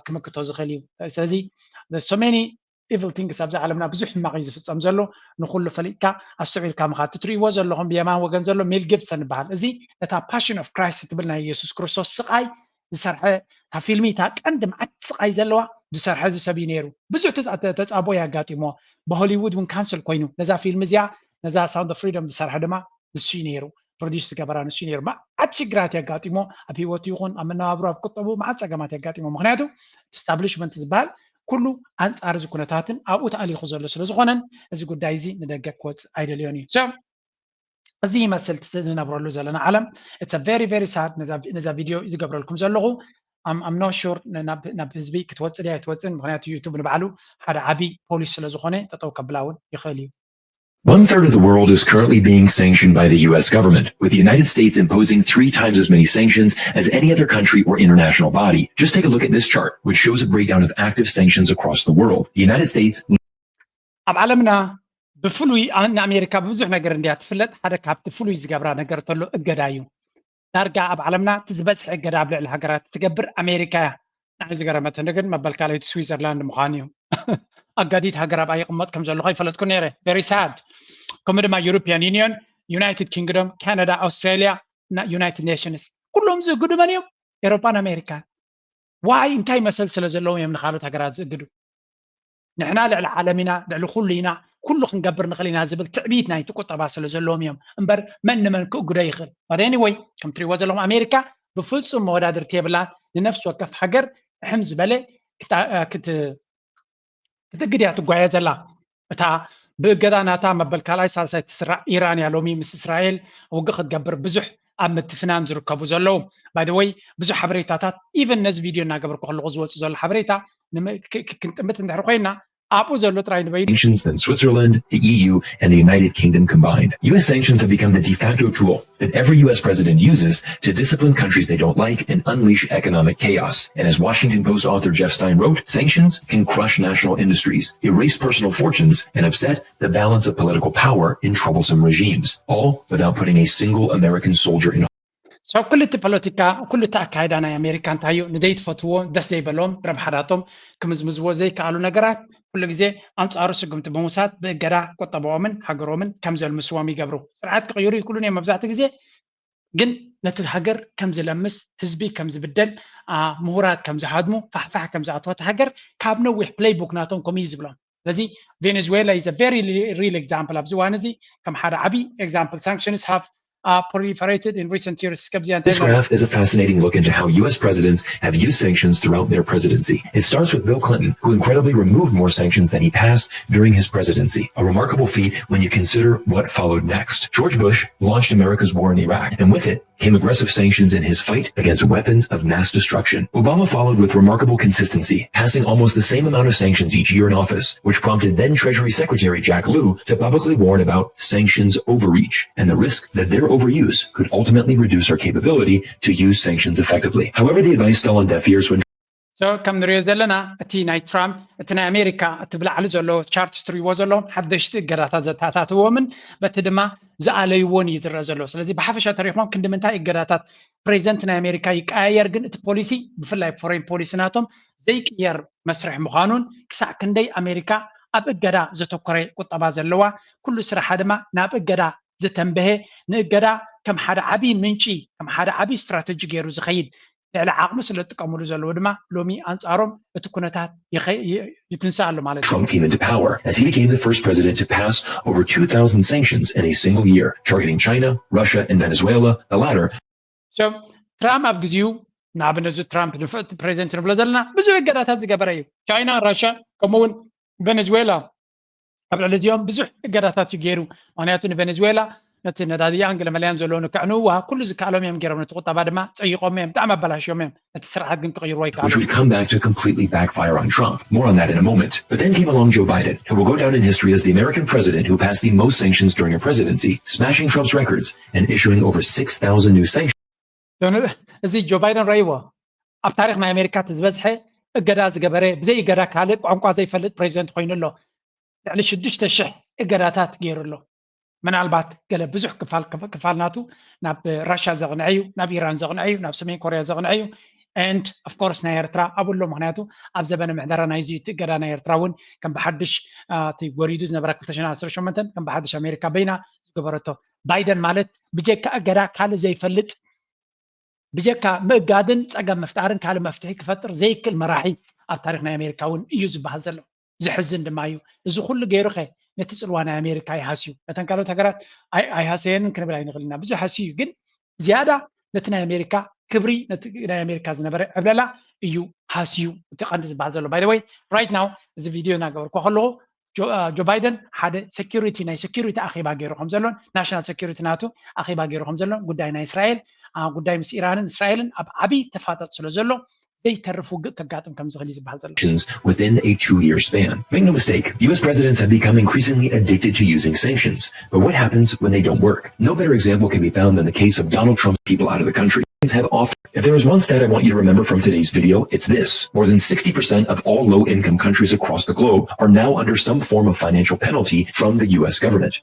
ክምክቶ ዝኽእል እዩ። ስለዚ so many evil things ኣብዚ ዓለምና ብዙሕ ሕማቕ እዩ ዝፍጸም ዘሎ። ንኹሉ ፈሊጥካ ኣስተውዒልካ ምኻድ። ትሪእዎ ዘለኹም ብየማን ወገን ዘሎ ሜል ጊብሰን ይበሃል። እዚ ነታ ፓሽን ኦፍ ክራይስት ትብል ናይ የሱስ ክርስቶስ ስቓይ ዝሰርሐ፣ እታ ፊልሚ እታ ቀንዲ መዓት ስቓይ ዘለዋ ዝሰርሐ እዚ ሰብ እዩ ነይሩ። ብዙሕ ተጻ- ተጻብኦ የጋጢሞ። ብሆሊውድ እውን ካንስል ኮይኑ ነዛ ፊልም እዚኣ፣ ነዛ ሳውንድ ኦፍ ፍሪደም ዝሰርሐ ድማ ንሱ እዩ ነይሩ። ፕሮዲስ ዝገበራ ንሱ እዩ ነይሩ። መዓት ሽግራት የጋጢሞ፣ ኣብ ህይወቱ ይኹን ኣብ መነባብሮ ኣብ ቁጠቡ መዓት ጸገማት የጋጢሞ። ምክንያቱ እቲ ስታብሊሽመንት ዝበሃል ኩሉ ኣንጻር እዚ ኩነታትን ኣብኡ ተኣሊኹ ዘሎ ስለ ዝኾነን እዚ ጉዳይ እዚ ንደገ ክወጽእ ኣይደልዮን እዩ። So እዚ ይመስል እቲ ንነብረሉ ዘለና ዓለም። It's a very very sad። ነዛ ቪድዮ ዝገብረልኩም ዘለኹ I'm not sure ናብ ህዝቢ ክትወጽእ ድያ ኣይትወጽእን፣ ምክንያቱ ዩቱብ ንባዕሉ ሓደ ዓቢ ፖሊስ ስለ ዝኾነ ጠጠው ከብላ እውን ይኽእል እዩ። One third of the world is currently being sanctioned by the U S government, with the United States imposing three times as many sanctions as any other country or international body. Just take a look at this chart, which shows a breakdown of active sanctions across the world. The United States. ኣብ ዓለምና ብፍሉይ ንኣሜሪካ ብብዙሕ ነገር እንድያ ትፍለጥ። ሓደ ካብቲ ፍሉይ ዝገብራ ነገር ተሎ እገዳ እዩ። ዳርጋ ኣብ ዓለምና እቲ ዝበዝሐ እገዳ ኣብ ልዕሊ ሃገራት ትገብር ኣሜሪካ እያ። ንዓይ ዝገረመትኒ ግን መበል ካልኣይቲ ስዊዘርላንድ ምዃኑ እዩ። ኣጋዲት ሃገር ኣብኣ ይቕመጥ ከም ዘለኹ ኣይፈለጥኩ ነይረ። Very sad። ከምኡ ድማ ዩሮፒያን ዩኒዮን፣ ዩናይትድ ኪንግዶም፣ ካናዳ፣ ኣውስትራሊያ እና ዩናይትድ ኔሽንስ ኩሎም ዝእግዱ መን እዮም? ኤሮፓን ኣሜሪካን። ዋይ እንታይ መሰል ስለ ዘለዎም እዮም ንካልኦት ሃገራት ዝእግዱ? ንሕና ልዕሊ ዓለም ኢና፣ ልዕሊ ኩሉ ኢና፣ ኩሉ ክንገብር ንኽእል ኢና ዝብል ትዕቢት ናይቲ ቁጠባ ስለ ዘለዎም እዮም እምበር መን ንመን ክእግዶ ይኽእል? But anyway ከም ትሪእዎ ዘለኹም ኣሜሪካ ብፍፁም መወዳድርቲ የብላን። ንነፍሲ ወከፍ ሃገር ሕም ዝበለ ክትእግድ እያ ትጓየ ዘላ። እታ ብእገዳ ናታ መበል ካልኣይ ሳልሳይ ትስራዕ ኢራን እያ ሎሚ ምስ እስራኤል ውግእ ክትገብር ብዙሕ ኣብ ምትፍናን ዝርከቡ ዘለዉ። By the way ብዙሕ ሓበሬታታት even ነዚ ቪድዮ እናገበርኩ ከለኹ ዝወፅእ ዘሎ ሓበሬታ ክንጥምት እንድሕር ኮይና ኣብኡ ዘሎ ጥራይ ንበይኑ። Sanctions than Switzerland, the E U, and the United Kingdom combined. U S sanctions have become the de facto tool that every U S president uses to discipline countries they don't like and unleash economic chaos. And as Washington Post author Jeff Stein wrote, sanctions can crush national industries, erase personal fortunes, and upset the balance of political power in troublesome regimes, all without putting a single American soldier in So ኩሉ እቲ ፖለቲካ ኩሉ እቲ ኣካይዳ ናይ ኣሜሪካ እንታይ እዩ? ንደይ ትፈትዎ ደስ ዘይበሎም ረብሓዳቶም ክምዝምዝዎ ዘይከኣሉ ነገራት ኩሉ ግዜ ኣንጻሩ ስጉምቲ ብምውሳድ ብእገዳ ቁጠባኦምን ሃገሮምን ከም ዘልምስዎም ይገብሩ። ስርዓት ክቕይሩ ይክእሉን እዮም መብዛሕትኡ ግዜ፣ ግን ነቲ ሃገር ከም ዝለምስ፣ ህዝቢ ከም ዝብደል፣ ምሁራት ከም ዝሃድሙ፣ ፋሕፋሕ ከም ዝኣትወት ሃገር ካብ ነዊሕ ፕሌይቡክ ናቶም ከምኡ እዩ ዝብሎም። ስለዚ ቬኔዙዌላ is a very real example ኣብዚ እዋን እዚ ከም ሓደ ዓብዪ example sanctions have uh, proliferated in recent years። እስከ ብዚኣ እንታይ This graph is a fascinating look into how U S presidents have used sanctions throughout their presidency. It starts with Bill Clinton, who incredibly removed more sanctions than he passed during his presidency, a remarkable feat when you consider what followed next. George Bush launched America's war in Iraq, and with it came aggressive sanctions in his fight against weapons of mass destruction. Obama followed with remarkable consistency, passing almost the same amount of sanctions each year in office, which prompted then Treasury Secretary Jack Lew to publicly warn about sanctions overreach and the risk that their overuse could ultimately reduce our capability to use sanctions effectively. However, the advice fell on deaf ears when So ከም ንሪኦ ዘለና እቲ ናይ ትራምፕ እቲ ናይ ኣሜሪካ እቲ ብላዕሊ ዘሎ ቻርት ትሪዎ ዘለዎም ሓደሽቲ እገዳታት ዘተኣታትዎምን በቲ ድማ ዝኣለይዎን እዩ ዝረአ ዘሎ። ስለዚ ብሓፈሻ ተሪኽሞም ክንዲ ምንታይ እገዳታት ፕሬዚደንት ናይ ኣሜሪካ ይቀያየር፣ ግን እቲ ፖሊሲ ብፍላይ ፎሬን ፖሊሲ ናቶም ዘይቅየር መስርሕ ምዃኑን ክሳዕ ክንደይ ኣሜሪካ ኣብ እገዳ ዘተኮረ ቁጠባ ዘለዋ ኩሉ ስራሓ ድማ ናብ እገዳ ዝተንበሀ ንእገዳ ከም ሓደ ዓብዪ ምንጪ ከም ሓደ ዓብዪ ስትራተጂ ገይሩ ዝኸይድ ልዕሊ ዓቕሚ ስለ ዝጥቀምሉ ዘለዉ ድማ ሎሚ ኣንጻሮም እቲ ኩነታት ይኸ- ይ- ይትንሳእ ኣሎ ማለት እዩ። Trump came into power, as he became the first president to pass over two thousand sanctions in a single year, targeting China, Russia, and Venezuela, the latter So ትራምፕ ኣብ ግዜኡ ንኣብነት እዚ ትራምፕ ንፍዕቲ ፕሬዚደንት ንብሎ ዘለና ብዙሕ እገዳታት ዝገበረ እዩ። ቻይና፣ ራሽያ ከምኡ እውን ቬኔዙዌላ ኣብ ልዕሊ እዚኦም ብዙሕ እገዳታት እዩ ገይሩ። ምክንያቱ ንቬኔዙዌላ ነቲ ነዳዲ ኣንግለ መለያን ዘለዉ ንክዕንውዋ ኩሉ ዝከኣሎም እዮም ገይሮም። ነቲ ቁጠባ ድማ ጸይቆም እዮም፣ ብጣዕሚ ኣበላሽዮም እዮም። ነቲ ስርዓት ግን ክቕይርዎ which ይከኣሉ። would come back to completely backfire on Trump. More on that in a moment. But then came along Joe Biden, who will go down in history as the American president who passed the most sanctions during a presidency, smashing Trump's records and issuing over six thousand new sanctions. እዚ ጆ ባይደን ረይዎ ኣብ ታሪክ ናይ ኣሜሪካ እቲ ዝበዝሐ እገዳ ዝገበረ ብዘይ እገዳ ካልእ ቋንቋ ዘይፈልጥ ፕሬዚደንት ኮይኑ ኣሎ። ልዕሊ ሽዱሽተ ሽሕ እገዳታት ገይሩ ኣሎ። ምናልባት ገለ ብዙሕ ክፋል ክፋል ናቱ ናብ ራሻ ዘቕንዐ እዩ፣ ናብ ኢራን ዘቕንዐ እዩ፣ ናብ ሰሜን ኮርያ ዘቕንዐ እዩ። And of course ናይ ኤርትራ ኣብኡ ኣሎ። ምክንያቱ ኣብ ዘበነ ምሕደራ ናይዚ እቲ እገዳ ናይ ኤርትራ እውን ከም ብሓድሽ እቲ ወሪዱ ዝነበረ ክልተ ሽሕን ዓሰርተ ሸሞንተን ከም ብሓድሽ ኣሜሪካ በይና ዝገበረቶ። ባይደን ማለት ብጀካ እገዳ ካልእ ዘይፈልጥ ብጀካ ምእጋድን ጸገም ምፍጣርን ካልእ መፍትሒ ክፈጥር ዘይክእል መራሒ ኣብ ታሪክ ናይ ኣሜሪካ እውን እዩ ዝበሃል ዘሎ። ዝሕዝን ድማ እዩ። እዚ ኩሉ ገይሩ ከ ነቲ ጽልዋ ናይ ኣሜሪካ ይሃስዩ። ነተን ካልኦት ሃገራት ኣይ- ኣይሃሰየንን ክንብል ኣይንኽእል ኢና። ብዙሕ ሃስዩ እዩ፣ ግን ዝያዳ ነቲ ናይ ኣሜሪካ ክብሪ ነቲ ናይ ኣሜሪካ ዝነበረ ዕብለላ እዩ ሃስዩ። እቲ ቀንዲ ዝበሃል ዘሎ by the way right now እዚ ቪድዮ እናገበርኩ ከለኹ ጆ ባይደን ሓደ ሴኪሪቲ ናይ ሴኪሪቲ ኣኼባ ገይሩ ከም ዘሎን ናሽናል ሴኪሪቲ ናቱ ኣኼባ ገይሩ ከም ዘሎን ጉዳይ ናይ እስራኤል ጉዳይ ምስ ኢራንን እስራኤልን ኣብ ዓብዪ ተፋጠጥ ስለ ዘሎ ዘይተርፍ ውግእ ከጋጥም ከም ዝኽእል እዩ ዝበሃል ዘሎ። Within a two-year span. Make no mistake, U S presidents have become increasingly addicted to using sanctions. But what happens when they don't work? No better example can be found than the case of Donald Trump's people out of the country. Have often, if there is one stat I want you to remember from today's video, it's this. More than sixty percent of all low-income countries across the globe are now under some form of financial penalty from the U S government.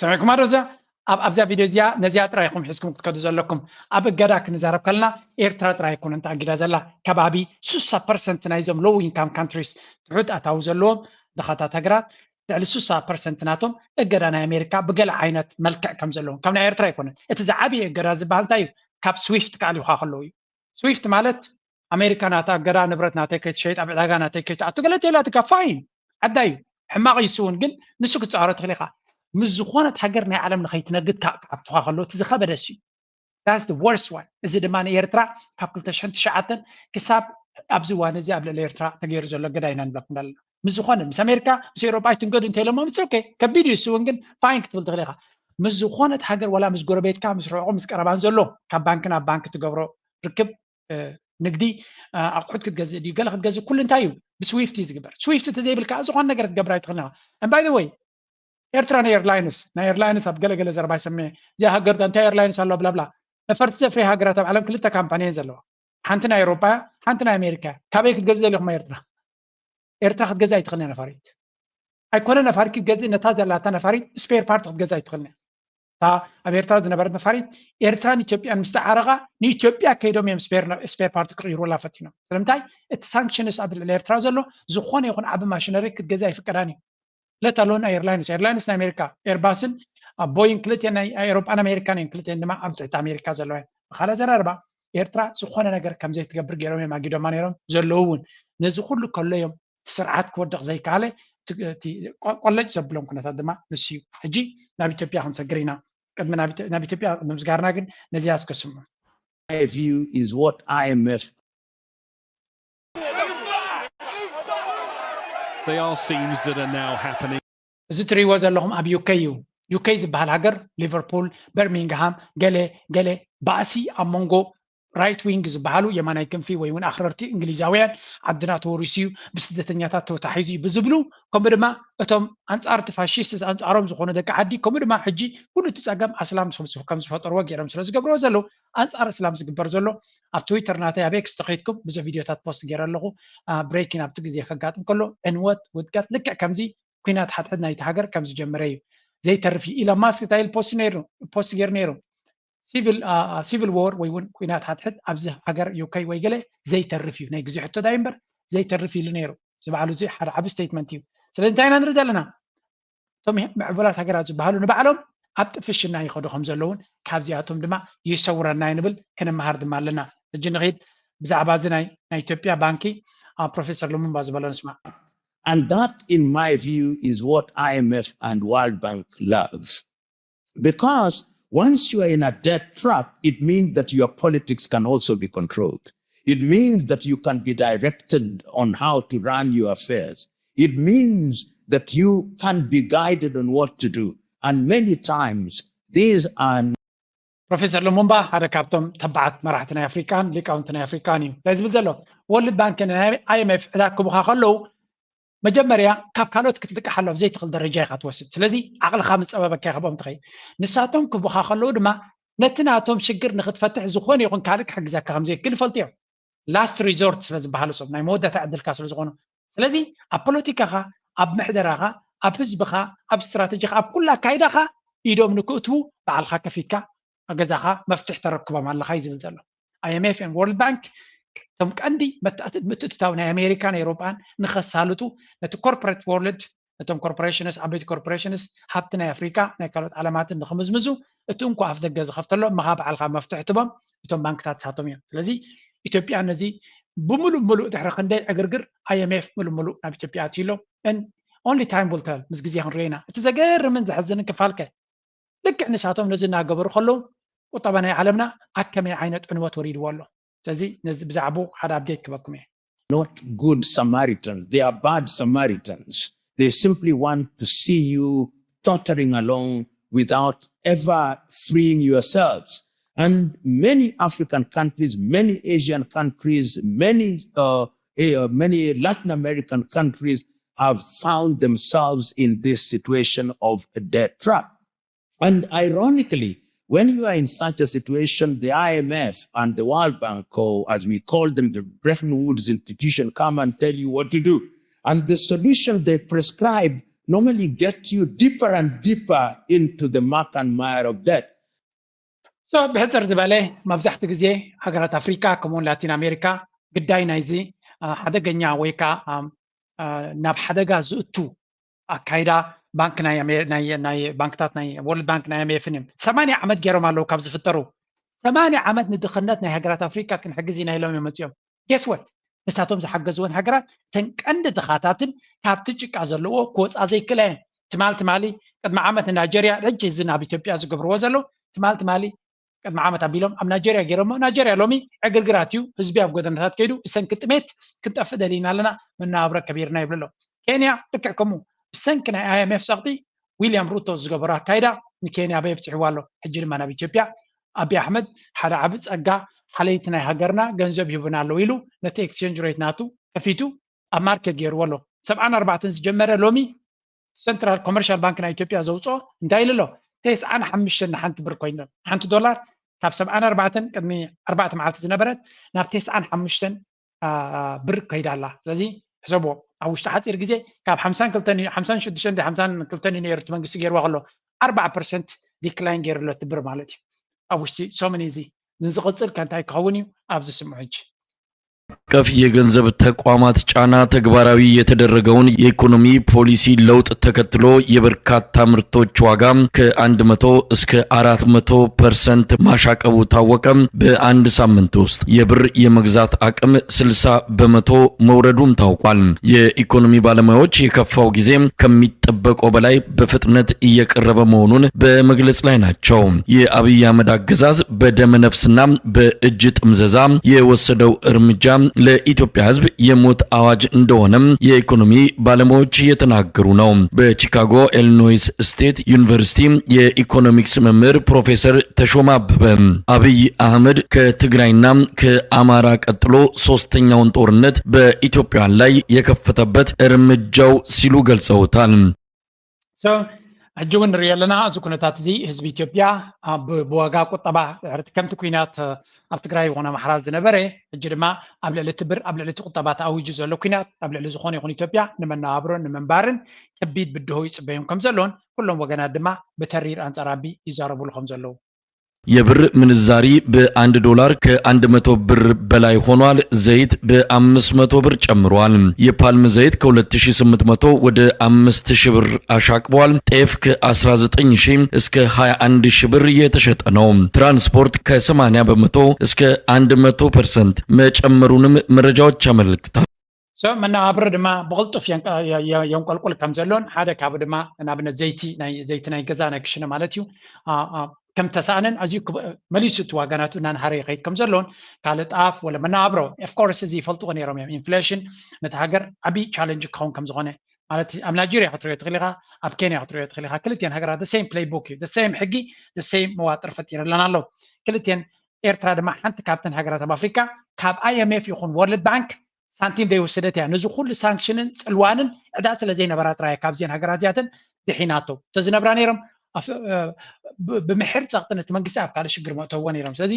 ሰሚዕኩም ኣዶ እዚኣ ኣብ ኣብዛ ቪድዮ እዚኣ ነዚኣ ጥራይ ኢኹም ሒዝኩም ክትከዱ ዘለኩም። ኣብ እገዳ ክንዛረብ ከለና ኤርትራ ጥራይ ኣይኮነን ተኣጊዳ ዘላ፣ ከባቢ ስሳ ፐርሰንት ናይዞም low income countries ትሑት ኣታዊ ዘለዎም ድኻታት ሃገራት ልዕሊ ስሳ ፐርሰንት ናቶም እገዳ ናይ ኣሜሪካ ብገለ ዓይነት መልክዕ ከም ዘለዎም ካብ ናይ ኤርትራ ኣይኮነን። እቲ ዝዓብየ እገዳ ዝበሃል እንታይ እዩ? ካብ ስዊፍት ክኣልዩካ ከለዉ እዩ። ስዊፍት ማለት ኣሜሪካ ናታ እገዳ ንብረት ናተይ ከይትሸይጥ ኣብ ዕዳጋ ናተይ ከይትኣቱ ገለ ተይላትካ ፋይን ዓዳ እዩ ሕማቕ እዩ። እሱ እውን ግን ንሱ ክትፃወሮ ትኽእል ኢኻ። ምስ ዝኾነት ሃገር ናይ ዓለም ንኸይትነግድ ክኣቱኻ ከለዉ እቲ ዝኸበደ እሱ እዩ። That's the worst one። እዚ ድማ ንኤርትራ ካብ ክልተ ሽሕን ትሽዓተን ክሳብ ኣብዚ እዋን እዚ ኣብ ልዕሊ ኤርትራ ተገይሩ ዘሎ እገዳ ኢና ንብለኩም ዘለና። ምስ ዝኾነ ምስ ኣሜሪካ ምስ ኤውሮጳ ኣይትንገዱ እንተኢሎሞ ምስ okay ከቢድ እዩ። እሱ እውን ግን ፋይን ክትብል ትኽእል ኢኻ። ምስ ዝኾነት ሃገር ዋላ ምስ ጎረቤትካ ምስ ርሑቕ ምስ ቀረባን ዘሎ ካብ ባንክ ናብ ባንክ ትገብሮ ርክብ ንግዲ ኣቑሑት ክትገዝእ ድዩ ገለ ክትገዝእ ኩሉ እንታይ እዩ ብስዊፍት እዩ ዝግበር። ስዊፍት እንተዘይብልካ ዝኾነ ነገር ክትገብር ኣይትኽእልን ኢኻ። And by the way ኤርትራ ናይ ኤርላይንስ ናይ ኤርላይንስ ኣብ ገለገለ ዘረባ ይሰምዕ እዚኣ ሃገር እንታይ ኤርላይንስ ኣሎ ብላብላ ነፈርቲ ዘፍርያ ሃገራት ኣብ ዓለም ክልተ ካምፓኒ እየን ዘለዋ። ሓንቲ ናይ ኤውሮጳ እያ፣ ሓንቲ ናይ ኣሜሪካ እያ። ካበይ ክትገዝእ ደሊኹም ኤርትራ? ኤርትራ ክትገዝእ ኣይትኽእልን እያ ነፋሪት። ኣይኮነ ነፋሪት ክትገዝእ ነታ ዘላታ ነፋሪት ስፔር ፓርት ክትገዝእ ኣይትኽእልን እያ። እታ ኣብ ኤርትራ ዝነበረት ነፋሪት ኤርትራን ኢትዮጵያን ምስ ተዓረቓ ንኢትዮጵያ ከይዶም እዮም ስፔር ፓርት ክቕይሩላ ፈቲኖም። ስለምንታይ እቲ ሳንክሽንስ ኣብ ልዕሊ ኤርትራ ዘሎ ዝኾነ ይኹን ዓቢ ማሽነሪ ክትገዝእ ኣይፍቀዳን እዩ። let alone ኤርላይንስ ኤርላይንስ ናይ ኣሜሪካ ኤርባስን ኣብ ቦይንግ ክልቲኤን ናይ ኤሮጳን ኣሜሪካን እየን ክልቲኤን ድማ ኣብ ትሕቲ ኣሜሪካ ዘለዋ እየን። ብካልእ ኣዘራርባ ኤርትራ ዝኾነ ነገር ከም ዘይትገብር ገይሮም እዮም ኣጊዶማ ነይሮም ዘለዉ እውን ነዚ ኩሉ ከሎ እዮም እቲ ስርዓት ክወድቕ ዘይከኣለ እቲ ቆለጭ ዘብሎም ኩነታት ድማ ንሱ እዩ። ሕጂ ናብ ኢትዮጵያ ክንሰግር ኢና። ቅድሚ ናብ ኢትዮ- ናብ ኢትዮጵያ ቅድሚ ምስጋርና ግን ነዚኣ እስከ ስምዑ። My view is what I M F They are scenes that are now happening. እዚ ትሪእዎ ዘለኹም ኣብ ዩኬ እዩ። ዩኬ ዝበሃል ሃገር ሊቨርፑል፣ በርሚንግሃም፣ ገለ ገለ ባእሲ ኣብ መንጎ ራይት ዊንግ ዝበሃሉ የማናይ ክንፊ ወይ እውን ኣኽረርቲ እንግሊዛውያን ዓድና ተወሪሱ እዩ፣ ብስደተኛታት ተታሒዙ እዩ ብዝብሉ፣ ከምኡ ድማ እቶም ኣንጻር እቲ ፋሽስት ኣንጻሮም ዝኾኑ ደቂ ዓዲ፣ ከምኡ ድማ ሕጂ ኩሉ እቲ ጸገም ኣስላም ከም ዝፈጠርዎ ገይሮም ስለ ዝገብርዎ ዘለዉ ኣንጻር እስላም ዝግበር ዘሎ ኣብ ትዊተር ናተይ ኣብ ኤክስ ተኸይድኩም ብዙሕ ቪድዮታት ፖስት ገይረ ኣለኹ። ብሬኪን ኣብቲ ግዜ ከጋጥም ከሎ ዕንወት ውድቀት ልክዕ ከምዚ ኩናት ሓድሕድ ናይቲ ሃገር ከም ዝጀመረ እዩ ዘይተርፍ እዩ። ኢሎን ማስክ እንታይ ኢሉ ፖስት ነይሩ ፖስት ገይሩ ነይሩ ሲቪል ሲቪል ዎር ወይ እውን ኩናት ሓድሕድ ኣብዚ ሃገር ዩኬ ወይ ገለ ዘይተርፍ እዩ ናይ ግዜ ሕቶ ዳይ እምበር ዘይተርፍ ኢሉ ነይሩ። እዚ በዓሉ እዚ ሓደ ዓቢ ስቴትመንት እዩ። ስለዚ እንታይ ኢና ንርኢ ዘለና? እቶም ምዕቡላት ሃገራት ዝበሃሉ ንባዕሎም ኣብ ጥፍሽና ይኸዱ ከም ዘለውን ካብዚኣቶም ድማ ይሰውረና ንብል ክንመሃር ድማ ኣለና። ሕጂ ንኸይድ ብዛዕባ እዚ ናይ ናይ ኢትዮጵያ ባንኪ ኣብ ፕሮፌሰር ሉሙምባ ዝበሎ ንስማዕ። And that, in my view, is what I M F and World Bank loves. Because once you are in a debt trap, it means that your politics can also be controlled. It means that you can be directed on how to run your affairs. It means that you can be guided on what to do. And many times, these are ፕሮፌሰር ሉሙምባ ሓደ ካብቶም ተባዓት መራሕቲ ናይ ኣፍሪካን ሊቃውንቲ ናይ ኣፍሪካን እዩ። እንታይ ዝብል ዘሎ? ወርልድ ባንክን ናይ ኣይ ኤም ኤፍ ዕዳ ክቡኻ ከለዉ መጀመርያ ካብ ካልኦት ክትልቃሕ ኣለዋ፣ ዘይትኽእል ደረጃ ኢኻ ትወስድ። ስለዚ ዓቕልኻ ምስ ጸበበካ ኢኻ ብኦም ትኸይድ። ንሳቶም ክቡኻ ከለዉ ድማ ነቲ ናቶም ሽግር ንኽትፈትሕ ዝኾነ ይኹን ካልእ ክሕግዘካ ከም ዘይክእል ይፈልጡ እዮም። ላስት ሪዞርት ስለ ዝበሃሉ፣ ሰብ ናይ መወዳእታ ዕድልካ ስለ ዝኾኑ። ስለዚ ኣብ ፖለቲካኻ፣ ኣብ ምሕደራኻ፣ ኣብ ህዝብኻ፣ ኣብ ስትራተጂኻ፣ ኣብ ኩሉ ኣካይዳኻ ኢዶም ንክእትዉ ባዕልኻ ከፊትካ ኣብ ገዛኻ መፍትሕ ተረክቦም ኣለኻ እዩ ዝብል ዘሎ። ኣይ ኤም ኤፍ ን ወርልድ ባንክ እቶም ቀንዲ መትእትታው ናይ ኣሜሪካን ኤውሮጳን ንኸሳልጡ ነቲ ኮርፖሬት ወርልድ ነቶም ኮርፖሬሽንስ ዓበይቲ ኮርፖሬሽንስ ሃብቲ ናይ ኣፍሪካ ናይ ካልኦት ዓለማትን ንክምዝምዙ እቲ እንኮ ኣፍ ደገ ዝኸፍተሎም ምኻ ባዕልካ መፍትሕ ትቦም እቶም ባንክታት ሳቶም እዮም። ስለዚ ኢትዮጵያ ነዚ ብምሉእ ምሉእ ድሕሪ ክንደይ ዕግርግር ኣይ ኤም ኤፍ ምሉእ ምሉእ ናብ ኢትዮጵያ ኣትዩ ኣሎ። And only time will tell፣ ምስ ግዜ ክንሪኦ ኢና። እቲ ዘገርምን ዘሕዝንን ክፋልከ ልክዕ ንሳቶም ነዚ እናገበሩ ከለዉ ቁጠባ ናይ ዓለምና ኣብ ከመይ ዓይነት ዕንወት ወሪድዎ ኣሎ። ስለዚ ነዚ ብዛዕባኡ ሓደ ኣፕዴት ክበኩም እየ። Not good Samaritans. They are bad Samaritans. They simply want to see you tottering along without ever freeing yourselves. And many African countries, many Asian countries, many uh, eh, uh, many Latin American countries have found themselves in this situation of a debt trap. And ironically, when you are in such a situation, the I M F and the World Bank, or as we call them, the Bretton Woods institution, come and tell you what to do. And the solution they prescribe normally get you deeper and deeper into the muck and mire of debt. So ብሕፅር ዝበለ መብዛሕትኡ ግዜ ሃገራት ኣፍሪካ ከምኡውን ላቲን ኣሜሪካ ግዳይ ናይዚ ሓደገኛ ወይ ከዓ ናብ ሓደጋ ዝእቱ ኣካይዳ ባንክ ናይ ባንክታት ናይ ወርልድ ባንክ ናይ ኣምኤፍን እዮም። ሰማንያ ዓመት ገይሮም ኣለዉ ካብ ዝፍጠሩ። ሰማንያ ዓመት ንድኽነት ናይ ሃገራት ኣፍሪካ ክንሕግዝ ኢና ኢሎም እዮም መፅኦም። ጌስወት ንሳቶም ዝሓገዝወን ሃገራት እተን ቀንዲ ድኻታትን ካብቲ ጭቃ ዘለዎ ክወፃ ዘይክእላ እየን። ትማል ትማሊ ቅድሚ ዓመት ንናይጀርያ ሕጂ እዚ ናብ ኢትዮጵያ ዝገብርዎ ዘለዉ ትማል ትማሊ ቅድሚ ዓመት ኣቢሎም ኣብ ናይጀርያ ገይሮሞ። ናይጀርያ ሎሚ ዕግርግር ኣትዩ ህዝቢ ኣብ ጎደናታት ከይዱ ብሰንኪ ጥሜት ክንጠፍእ ደሊና ኣለና፣ መነባብሮ ከቢርና ይብሉ ኣለዉ። ኬንያ ልክዕ ከምኡ ብሰንኪ ናይ ኣይ ኤም ኤፍ ፀቕጢ ዊልያም ሩቶ ዝገበሮ ኣካይዳ ንኬንያ ኣበይ ኣብፂሕዋ ኣሎ? ሕጂ ድማ ናብ ኢትዮጵያ ኣቢ ኣሕመድ ሓደ ዓቢ ጸጋ ሓለይቲ ናይ ሃገርና ገንዘብ ሂቡና ኣለዉ ኢሉ ነቲ ኤክስቼንጅ ሬት ናቱ ከፊቱ ኣብ ማርኬት ገይርዎ ኣሎ። ሰብዓን ኣርባዕተን ዝጀመረ ሎሚ ሰንትራል ኮመርሻል ባንክ ናይ ኢትዮጵያ ዘውፅኦ እንታይ ኢሉ ኣሎ? ተስዓን ሓሙሽተን ንሓንቲ ብር ኮይኑ ሓንቲ ዶላር ካብ ሰብዓን ኣርባዕተን ቅድሚ ኣርባዕተ መዓልቲ ዝነበረት ናብ ተስዓን ሓሙሽተን ብር ከይዳ ኣላ። ስለዚ ሕሰብዎ ኣብ ውሽጢ ሓፂር ግዜ ካብ ሓምሳን ክልተን ሓምሳን ሽዱሽተን ሓምሳን ክልተን እዩ ነይሩ እቲ መንግስቲ ገይርዋ ከሎ ኣርባዓ ፐርሰንት ዲክላይን ገይሩ ኣሎ እቲ ብር ማለት እዩ። ኣብ ውሽጢ ሰሙን እዚ ንዝቕፅል ከ እንታይ ክኸውን እዩ ኣብዚ ስምዑ ሕጂ። ቀፍ የገንዘብ ተቋማት ጫና ተግባራዊ የተደረገውን የኢኮኖሚ ፖሊሲ ለውጥ ተከትሎ የበርካታ ምርቶች ዋጋ ከ100 እስከ 400% ማሻቀቡ ታወቀ። በአንድ ሳምንት ውስጥ የብር የመግዛት አቅም 60% መውረዱም ታውቋል። የኢኮኖሚ ባለሙያዎች የከፋው ጊዜ ከሚጠበቀው በላይ በፍጥነት እየቀረበ መሆኑን በመግለጽ ላይ ናቸው። የአብይ አህመድ አገዛዝ በደመ ነፍስና በእጅ ጥምዘዛ የወሰደው እርምጃ ለኢትዮጵያ ሕዝብ የሞት አዋጅ እንደሆነም የኢኮኖሚ ባለሙያዎች እየተናገሩ ነው። በቺካጎ ኢሊኖይስ ስቴት ዩኒቨርሲቲ የኢኮኖሚክስ መምህር ፕሮፌሰር ተሾመ አበበ አብይ አህመድ ከትግራይና ከአማራ ቀጥሎ ሶስተኛውን ጦርነት በኢትዮጵያ ላይ የከፈተበት እርምጃው ሲሉ ገልጸውታል። ሕጂ እውን ንሪኦ ኣለና። እዚ ኩነታት እዚ ህዝቢ ኢትዮጵያ ብዋጋ ቁጠባ ከምቲ ኩናት ኣብ ትግራይ ይኹን ኣምሓራ ዝነበረ፣ ሕጂ ድማ ኣብ ልዕሊ እቲ ብር ኣብ ልዕሊ እቲ ቁጠባ ተኣዊጁ ዘሎ ኩናት ኣብ ልዕሊ ዝኾነ ይኹን ኢትዮጵያ ንመነባብሮን ንምንባርን ከቢድ ብድሆ ይፅበዮም ከም ዘለውን ኩሎም ወገናት ድማ ብተሪር ኣንፃር ኣቢ ይዛረብሉ ከም ዘለዉ የብር ምንዛሪ በአንድ ዶላር ከአንድ መቶ ብር በላይ ሆኗል። ዘይት በአምስት መቶ ብር ጨምሯል። የፓልም ዘይት ከ2800 ወደ 5000 ብር አሻቅቧል። ጤፍ ከ19 ሺህ እስከ 21 ሺህ ብር እየተሸጠ ነው። ትራንስፖርት ከ80 በመቶ እስከ 100% መጨመሩንም መረጃዎች ያመለክታል። መነባብሮ ድማ ብቕልጡፍ የንቆልቁል ከም ዘሎን ሓደ ካብኡ ድማ ንኣብነት ዘይቲ ናይ ዘይቲ ናይ ገዛ ናይ ክሽነ ማለት እዩ ከም ተሳእነን ኣዝዩ መሊሱ እቲ ዋጋ ናቱ እናንሃረ ይኸይድ ከም ዘሎን ካልእ ጣፍ ወለ መነባብሮ ኦፍኮርስ እዚ ይፈልጥዎ ነይሮም እዮም። ኢንፍሌሽን ነቲ ሃገር ዓብዪ ቻለንጅ ክኸውን ከም ዝኾነ ማለት ኣብ ናይጄርያ ክትሪኦ ትኽእል ኢኻ፣ ኣብ ኬንያ ክትሪኦ ትኽእል ኢኻ። ክልቲኤን ሃገራት the same playbook እዩ፣ the same ሕጊ፣ the same መዋጥር ፈጢረለን ኣሎ። ክልቲኤን ኤርትራ ድማ ሓንቲ ካብተን ሃገራት ኣብ ኣፍሪካ ካብ ኣይኤምኤፍ ይኹን ወርልድ ባንክ ሳንቲም ዘይወሰደት እያ። ነዚ ኩሉ ሳንክሽንን ፅልዋንን ዕዳ ስለ ዘይነበራ ጥራይ ካብዚአን ሃገራት እዚኣተን ድሒናቶ። ተዝነብራ ነይሮም ብምሕር ፀቕጥን እቲ መንግስቲ ኣብ ካልእ ሽግር መእተውዎ ነይሮም። ስለዚ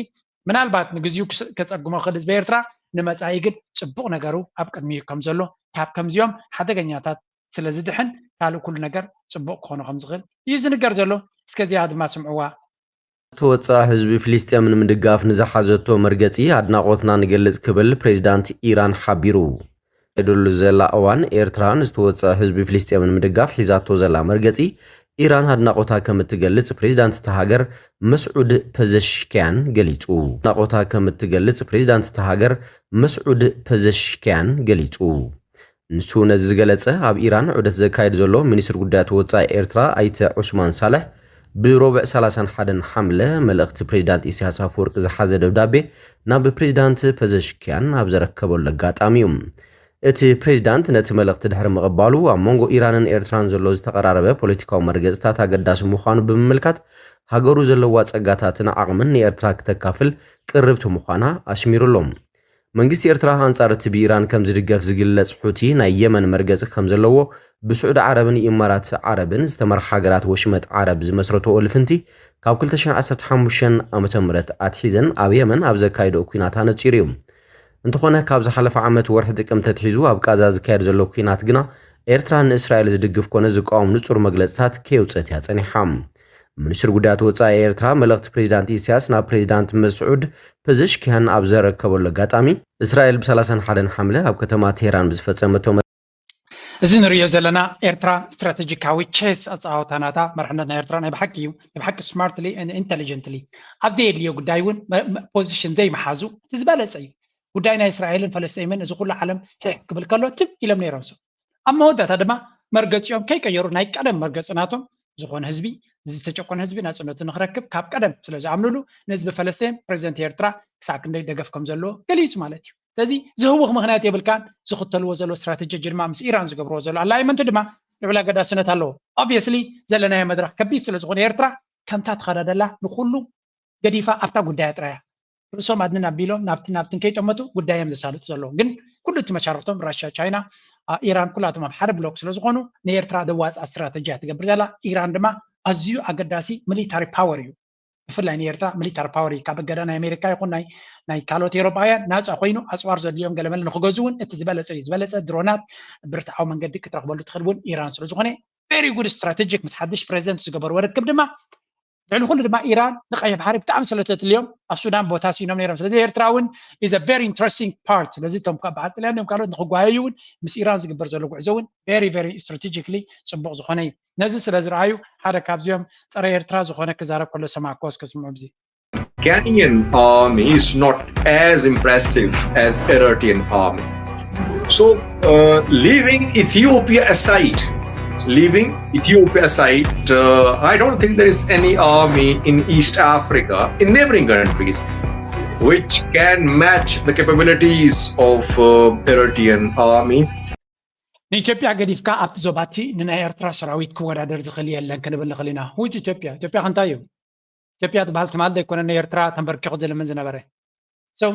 ምናልባት ንግዚኡ ከፀግሞ ክእል ህዝቢ ኤርትራ ንመፃኢ ግን ፅቡቕ ነገሩ ኣብ ቅድሚኡ ከም ዘሎ ካብ ከምዚኦም ሓደገኛታት ስለ ዝድሕን ካልእ ኩሉ ነገር ፅቡቕ ክኾኖ ከም ዝኽእል እዩ ዝንገር ዘሎ። እስከ እዚኣ ድማ ስምዕዋ። ተወፃ ህዝቢ ፍልስጤም ንምድጋፍ ንዝሓዘቶ መርገፂ ኣድናቖትና ንገልፅ ክብል ፕሬዚዳንት ኢራን ሓቢሩ። የድሉ ዘላ እዋን ኤርትራ ንዝተወፀ ህዝቢ ፍልስጤም ንምድጋፍ ሒዛቶ ዘላ መርገፂ ኢራን ኣድናቖታ ከም እትገልፅ ፕሬዚዳንት እታ ሃገር መስዑድ ፐዘሽኪያን ገሊፁ። ኣድናቖታ ከም እትገልፅ ፕሬዚዳንት እታ ሃገር መስዑድ ፐዘሽኪያን ገሊፁ። ንሱ ነዚ ዝገለጸ ኣብ ኢራን ዑደት ዘካየድ ዘሎ ሚኒስትር ጉዳያት ወጻኢ ኤርትራ ኣይተ ዑስማን ሳልሕ ብሮብዕ ሰላሳን ሓደን ሓምለ መልእኽቲ ፕሬዚዳንት ኢሳያስ ኣፈወርቂ ዝሓዘ ደብዳቤ ናብ ፕሬዚዳንት ፐዘሽኪያን ኣብ ዘረከበሉ ኣጋጣሚ እዩ። እቲ ፕሬዚዳንት ነቲ መልእኽቲ ድሕሪ ምቕባሉ ኣብ መንጎ ኢራንን ኤርትራን ዘሎ ዝተቐራረበ ፖለቲካዊ መርገጽታት ኣገዳሲ ምዃኑ ብምምልካት ሃገሩ ዘለዋ ጸጋታትን ዓቕምን ንኤርትራ ክተካፍል ቅርብቲ ምዃና ኣስሚሩሎም። መንግስቲ ኤርትራ ኣንጻር እቲ ብኢራን ከም ዝድገፍ ዝግለጽ ሑቲ ናይ የመን መርገጺ ከም ዘለዎ ብስዑዲ ዓረብን ኢማራት ዓረብን ዝተመርሓ ሃገራት ወሽመጥ ዓረብ ዝመስረትኦ ልፍንቲ ካብ 2015 ዓ.ም ኣትሒዘን ኣብ የመን ኣብ ዘካየድኦ ኲናት ኣነጺሩ እዩ። እንተኾነ ካብ ዝሓለፈ ዓመት ወርሒ ጥቅምቲ ኣትሒዙ ኣብ ቃዛ ዝካየድ ዘሎ ኲናት ግና ኤርትራ ንእስራኤል ዝድግፍ ኮነ ዝቃወም ንጹር መግለጽታት ከየውጸት እያ ጸኒሓ። ሚኒስትር ጉዳያት ወጻኢ ኤርትራ መልእኽቲ ፕሬዚዳንት ኢሳያስ ናብ ፕሬዚዳንት መስዑድ ፐዘሽኪያን ኣብ ዘረከበሉ ኣጋጣሚ እስራኤል ብ31 ሓምለ ኣብ ከተማ ቴህራን ብዝፈጸመቶ እዚ ንሪኦ ዘለና ኤርትራ ስትራቴጂካዊ ቸስ ኣፀዋውታ ናታ መርሕነት ናይ ኤርትራ ናይ ብሓቂ እዩ ናይ ብሓቂ ስማርትሊ ኢንቴሊጀንትሊ ኣብ ዘየድልዮ ጉዳይ እውን ፖዚሽን ዘይምሓዙ እቲ ዝበለፀ እዩ። ጉዳይ ናይ እስራኤልን ፈለስጢምን እዚ ኩሉ ዓለም ሒሕ ክብል ከሎ ትም ኢሎም ነይሮም ሰብ ኣብ መወዳእታ ድማ መርገፂኦም ከይቀየሩ ናይ ቀደም መርገፂ ናቶም ዝኾነ ህዝቢ ዝተጨቆነ ህዝቢ ናፅነቱ ንክረክብ ካብ ቀደም ስለ ዝኣምኑሉ ንህዝቢ ፈለስጢን ፕሬዚደንት ኤርትራ ክሳብ ክንደይ ደገፍ ከም ዘለዎ ገሊፁ ማለት እዩ። ስለዚ ዝህውኽ ምክንያት የብልካን። ዝኽተልዎ ዘሎ ስትራተጂ ድማ ምስ ኢራን ዝገብርዎ ዘሎ ኣላይመንት ድማ ልዑል ኣገዳስነት ኣለዎ። ኦብቪየስሊ ዘለናዮ መድረኽ ከቢድ ስለ ዝኾነ ኤርትራ ከምታ ትኸዳ ደላ ንኩሉ ገዲፋ ኣብታ ጉዳያ ጥራያ ርእሶም ኣድንን ኣቢሎም ናብቲ ናብትን ከይጠመቱ ጉዳዮም ዘሳልጡ ዘለዉ ግን ኩሉ እቲ መሻርክቶም ራሽያ፣ ቻይና፣ ኢራን ኩላቶም ኣብ ሓደ ብሎክ ስለ ዝኾኑ ንኤርትራ ዘዋፅኣ ስትራተጂ እያ ትገብር ዘላ። ኢራን ድማ ኣዝዩ ኣገዳሲ ሚሊታሪ ፓወር እዩ። ብፍላይ ንኤርትራ ሚሊታሪ ፓወር እዩ። ካብ እገዳ ናይ ኣሜሪካ ይኹን ናይ ናይ ካልኦት ኤውሮጳውያን ናፃ ኮይኑ ኣፅዋር ዘድልዮም ገለመለ ንክገዙ እውን እቲ ዝበለፀ እዩ። ዝበለፀ ድሮናት ብርትዓዊ መንገዲ ክትረኽበሉ ትኽእል እውን ኢራን ስለ ዝኾነ ቨሪ ጉድ ስትራቴጂክ ምስ ሓድሽ ፕሬዚደንት ዝገበርዎ ርክብ ድማ ልዕሊ ኩሉ ድማ ኢራን ንቀይሕ ባሕሪ ብጣዕሚ ስለተድልዮም ኣብ ሱዳን ቦታ ሲኖም ነይሮም። ስለዚ ኤርትራ እውን is a very interesting part። ስለዚ እቶም ካብ በዓል ጥልያን እዮም ካልኦት ንክጓየዩ እውን ምስ ኢራን ዝግበር ዘሎ ጉዕዞ እውን very very strategically ፅቡቅ ዝኾነ እዩ። ነዚ ስለ ዝረኣዩ ሓደ ካብዚኦም ፀረ ኤርትራ ዝኾነ ክዛረብ ከሎ ሰማዕኮ እስከ ስምዑ ብዚ Kenyan army is not as impressive as Eritrean army. So, uh, leaving Ethiopia aside, leaving Ethiopia aside, uh, I don't think there is any army in East Africa, in neighboring countries, which can match the capabilities of uh, Eritrean army. ንኢትዮጵያ ገዲፍካ ኣብቲ ዞባቲ ንናይ ኤርትራ ሰራዊት ክወዳደር ዝኽእል የለን ክንብል ንኽእል ኢና። ውጭ ኢትዮጵያ ኢትዮጵያ ከንታይ እዩ? ኢትዮጵያ ዝበሃል ትማል ዘይኮነ ንኤርትራ ተንበርኪኹ ዝልምን ዝነበረ። So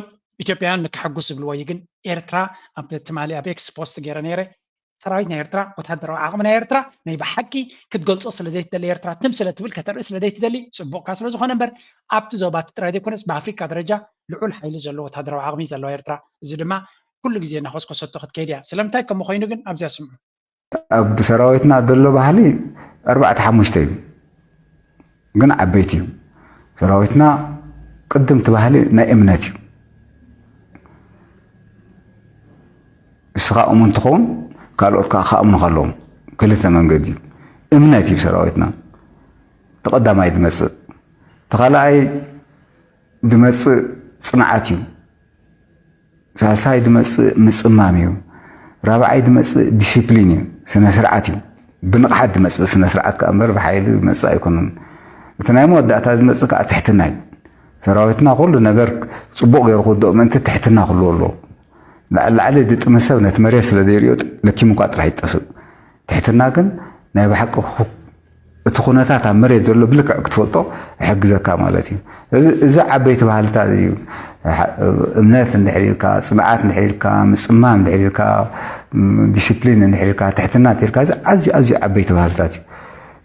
ኢትዮጵያውያን ንክሕጉስ ዝብልዎ እዩ። ግን ኤርትራ ኣብ ትማሊ ኣብ ኤክስ ፖስት ገይረ ነይረ። ሰራዊት ናይ ኤርትራ፣ ወታደራዊ ዓቕሚ ናይ ኤርትራ ናይ ብሓቂ ክትገልጾ ስለ ዘይትደሊ፣ ኤርትራ ትም ስለ ትብል ከተርኢ ስለ ዘይትደሊ፣ ጽቡቕካ ስለ ዝኾነ እምበር ኣብቲ ዞባቲ ጥራይ ዘይኮነስ ብኣፍሪካ ደረጃ ልዑል ሓይሊ ዘለዎ ወታደራዊ ዓቕሚ ዘለዋ ኤርትራ። እዚ ድማ ኩሉ ግዜ እናኾስኮሰቶ ክትከይድ እያ። ስለምንታይ ከምኡ ኮይኑ ግን ኣብዚኣ ስምዑ። ኣብ ሰራዊትና ዘሎ ባህሊ ኣርባዕተ ሓሙሽተ እዩ፣ ግን ዓበይቲ እዩ። ሰራዊትና ቅድምቲ ባህሊ ናይ እምነት እዩ። እስኻ እሙን ትኸውን፣ ካልኦት ከዓ ክኣምኑኻ ኣለዎም። ክልተ መንገዲ እዩ። እምነት እዩ ሰራዊትና ተቐዳማይ ዝመፅእ። ተኻልኣይ ዝመፅእ ፅንዓት እዩ። ሳልሳይ ዝመፅእ ምፅማም እዩ። ራብዓይ ዝመፅእ ዲሲፕሊን እዩ፣ ስነ ስርዓት እዩ። ብንቕሓት ዝመፅእ ስነ ስርዓት ከዓ እምበር ብሓይሊ ዝመፅእ ኣይኮነን። እቲ ናይ መወዳእታ ዝመፅእ ከዓ ትሕትና እዩ። ሰራዊትና ኩሉ ነገር ፅቡቕ ገይሩ ክውድኦ ምእንቲ ትሕትና ክህልዎ ኣለዎ። ላዕሊ ላዕሊ ዝጥምት ሰብ ነቲ መሬት ስለ ዘይሪኦ ለኪሙ እኳ ጥራሕ ይጠፍእ። ትሕትና ግን ናይ ብሓቂ እቲ ኩነታት ኣብ መሬት ዘሎ ብልክዕ ክትፈልጦ ይሕግዘካ ማለት እዩ። እዚ ዓበይቲ ባህልታት እዩ። እምነት እንድሕር ኢልካ፣ ፅንዓት እንድሕር ኢልካ፣ ምፅማም እንድሕር ኢልካ፣ ዲስፕሊን እንድሕር ኢልካ፣ ትሕትና እንተኢልካ፣ እዚ ኣዝዩ ኣዝዩ ዓበይቲ ባህልታት እዩ።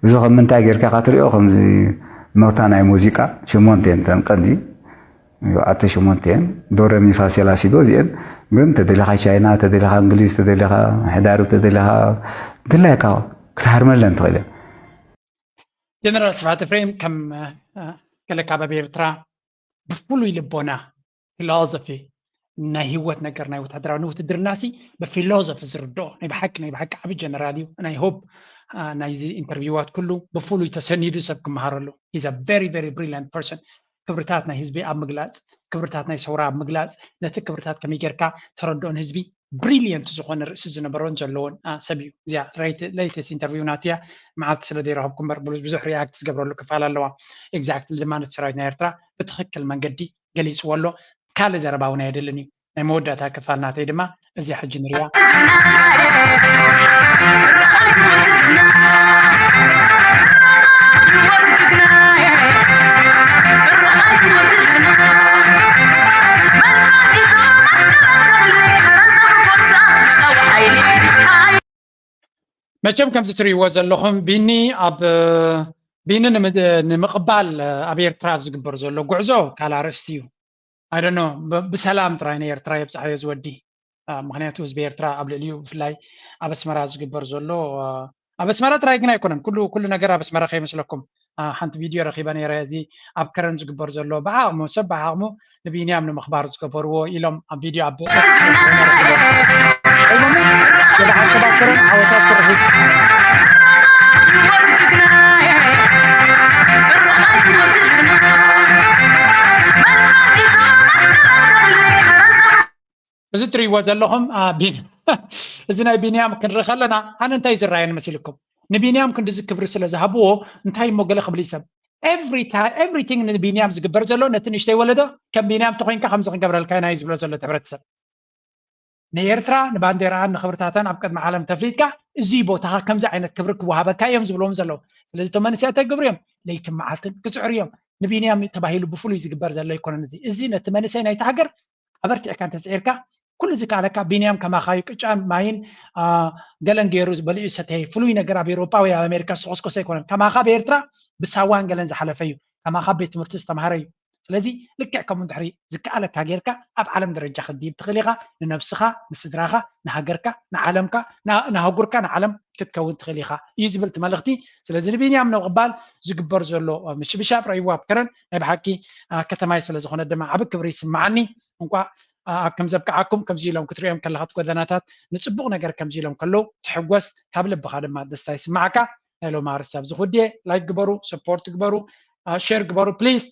እዚ ከም ምንታይ ጌርካ ኢኻ ትሪኦ? ከምዚ ኖታ ናይ ሙዚቃ ሸሞንተ እየን እተን ቀንዲ። ኣተ ሸሞንተ እየን። ዶ ረ ሚ ፋ ሴ ላ ሲ ዶ እዚአን። ግን ተደሊኻ ቻይና፣ ተደሊኻ እንግሊዝ፣ ተደሊኻ ሕዳርብ፣ ተደሊኻ ድላይካ ክትሃርመለን ትኽእል እያ። ጀነራል ስብሓት ኤፍሬም ከም ገለ ካብ ኣብ ኤርትራ ብፍሉይ ልቦና ፊሎዞፊ ናይ ህይወት ነገር ናይ ወታደራዊ ንውትድርና ሲ ብፊሎዞፊ ዝርድኦ ናይ ብሓቂ ናይ ብሓቂ ዓቢ ጀነራል እዩ። ናይ ሆፕ ናይዚ ኢንተርቪዋት ኩሉ ብፍሉይ ተሰኒዱ ሰብ ክመሃረሉ። He's a very very brilliant person። ክብርታት ናይ ህዝቢ ኣብ ምግላፅ፣ ክብርታት ናይ ሰውራ ኣብ ምግላፅ፣ ነቲ ክብርታት ከመይ ጌርካ ተረድኦን ህዝቢ ብሪሊየንት ዝኾነ ርእሲ ዝነበሮን ዘለዎን ሰብ እዩ። እዚኣ ሌተስት ኢንተርቪው ናቱ እያ። መዓልቲ ስለ ዘይረኸብኩ እምበር ብዙሕ ሪያክት ዝገብረሉ ክፋል ኣለዋ። ኤግዛክትሊ ድማ ነቲ ሰራዊት ናይ ኤርትራ ብትኽክል መንገዲ ገሊፅዎ ኣሎ። ካልእ ዘረባ እውን ኣየድልን እዩ። ናይ መወዳእታ ክፋል ናተይ ድማ እዚኣ ሕጂ ንሪኣ። መቸም ከምዚ ትርእይዎ ዘለኹም ቢኒ ኣብ ቢኒ ንምቕባል ኣብ ኤርትራ ዝግበር ዘሎ ጉዕዞ ካልእ ኣርእስቲ እዩ። I don't know ብሰላም ጥራይ ንኤርትራ የብፅሓዮ ዝወዲ። ምክንያቱ ህዝቢ ኤርትራ ኣብ ልዕሊኡ ብፍላይ ኣብ ኣስመራ ዝግበር ዘሎ ኣብ ኣስመራ ጥራይ ግን ኣይኮነን፣ ኩሉ ኩሉ ነገር ኣብ ኣስመራ ከይመስለኩም። ሓንቲ ቪድዮ ረኺበ ነይረ። እዚ ኣብ ከረን ዝግበር ዘሎ ብዓቕሙ ሰብ ብዓቕሙ ንቢንያም ንምኽባር ዝገበርዎ ኢሎም ኣብ ቪድዮ ኣብ የብዓል ሰባት ከረን ዓወታት ስርሒት እዚ ትርእይዎ ዘለኹም እዚ ናይ ቢንያም ክንርኢ ከለና ኣነ እንታይ ዝረኣየኒ መሲልኩም? ንቢንያም ክንድዚ ክብሪ ስለ ዝሃብዎ እንታይ እሞ ገለ ክብል እዩ ሰብ። Everything ንቢንያም ዝግበር ዘሎ ነቲ ንእሽተይ ወለዶ ከም ቢንያም ተኮይንካ ከምዚ ክንገብረልካ ኢና እዩ ዝብሎ ዘሎ እቲ ሕብረተሰብ። ንኤርትራ ንባንዴራኣን ንክብርታታን ኣብ ቅድሚ ዓለም ተፍሊጥካ እዚ ቦታኻ ከምዚ ዓይነት ክብሪ ክወሃበካ እዮም ዝብልዎም ዘለዉ። ስለዚ እቶም መንእሰያት እንታይ ክገብሩ እዮም? ለይትን መዓልትን ክፅዕሩ እዮም። ንቢንያም ተባሂሉ ብፍሉይ ዝግበር ዘሎ ኣይኮነን። እዚ እዚ ነቲ መንእሰይ ናይቲ ሃገር ኣበርቲዕካ እንተፅዒርካ ኩሉ ዝከኣለካ ቢንያም ከማኻዩ ቅጫን ማይን ገለን ገይሩ በሊዑ ሰተየ ፍሉይ ነገር ኣብ ኤውሮጳ ወይ ኣብ ኣሜሪካ ዝተኮስኮሰ ኣይኮነን። ከማኻ ብኤርትራ ብሳዋን ገለን ዝሓለፈ እዩ። ከማኻ ቤት ትምህርቲ ዝተምሃረ እዩ። ስለዚ ልክዕ ከምኡ እንድሕሪ ዝከኣለካ ጌርካ ኣብ ዓለም ደረጃ ክትድይብ ትኽእል ኢኻ። ንነብስኻ፣ ንስድራኻ፣ ንሃገርካ፣ ንዓለምካ፣ ንሃጉርካ ንዓለም ክትከውን ትኽእል ኢኻ እዩ ዝብል እቲ መልእኽቲ። ስለዚ ንቢንያም ንምቕባል ዝግበር ዘሎ ምሽብሻብ ረእይዎ ኣብ ከረን ናይ ብሓቂ ከተማይ ስለ ዝኾነ ድማ ዓቢ ክብሪ ይስምዓኒ። እንኳ ከም ዘብቅዓኩም ከምዚ ኢሎም ክትሪኦም ከለኻ እቲ ጎደናታት ንጽቡቕ ነገር ከምዚ ኢሎም ከለዉ ትሕጎስ፣ ካብ ልብኻ ድማ ደስታ ይስምዓካ። ናይ ሎሚ ኣርእስቲ ኣብዚ ክውድየ። ላይክ ግበሩ፣ ሰፖርት ግበሩ፣ ሼር ግበሩ ፕሊዝ።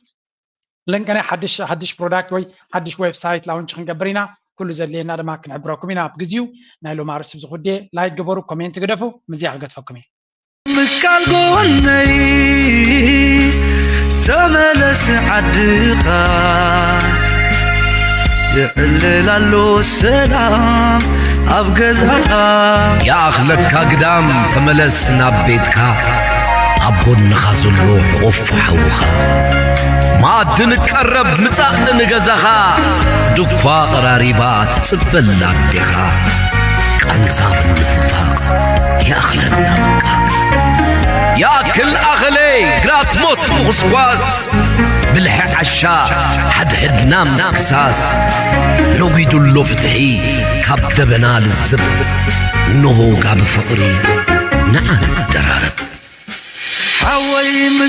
ለንቀናይ ሓድሽ ሓድሽ ፕሮዳክት ወይ ሓድሽ ዌብሳይት ላውንች ክንገብር ኢና። ኩሉ ዘድልየና ድማ ክንሕብረኩም ኢና ኣብ ግዜኡ። ናይ ሎሚ ኣርእስቲ ኣብዚ ክውድየ። ላይክ ግበሩ፣ ኮሜንት ግደፉ። ምዚኣ ክገድፈኩም እየ። ምቃል ጎነይ ተመለስ ዓድኻ፣ ይዕልል ኣሎ ሰላም ኣብ ገዛኻ። ይኣኽለካ ግዳም ተመለስ ናብ ቤትካ፣ ኣብ ጎንኻ ዘሎ ሕቑፍ ሓውኻ። መኣዲ ንቀረብ ምጻእ ንገዛኻ፣ ድኳ ቀራሪባ ትጽበላ ኣዴኻ። ቃንዛ ምንፍፋቕ ይኣኽለና በቃ። ይኣክል ኣኸለይ ግራት ሞት ምኹስኳስ፣ ብልሒ ዓሻ ሓድሕድና ምክሳስ። ነጒዱ ኣሎ ፍትሒ ካብ ደበና ልዝብ፣ እንሆ ጋቢ ፍቕሪ ንዓ ንደራረብ። ሓወይ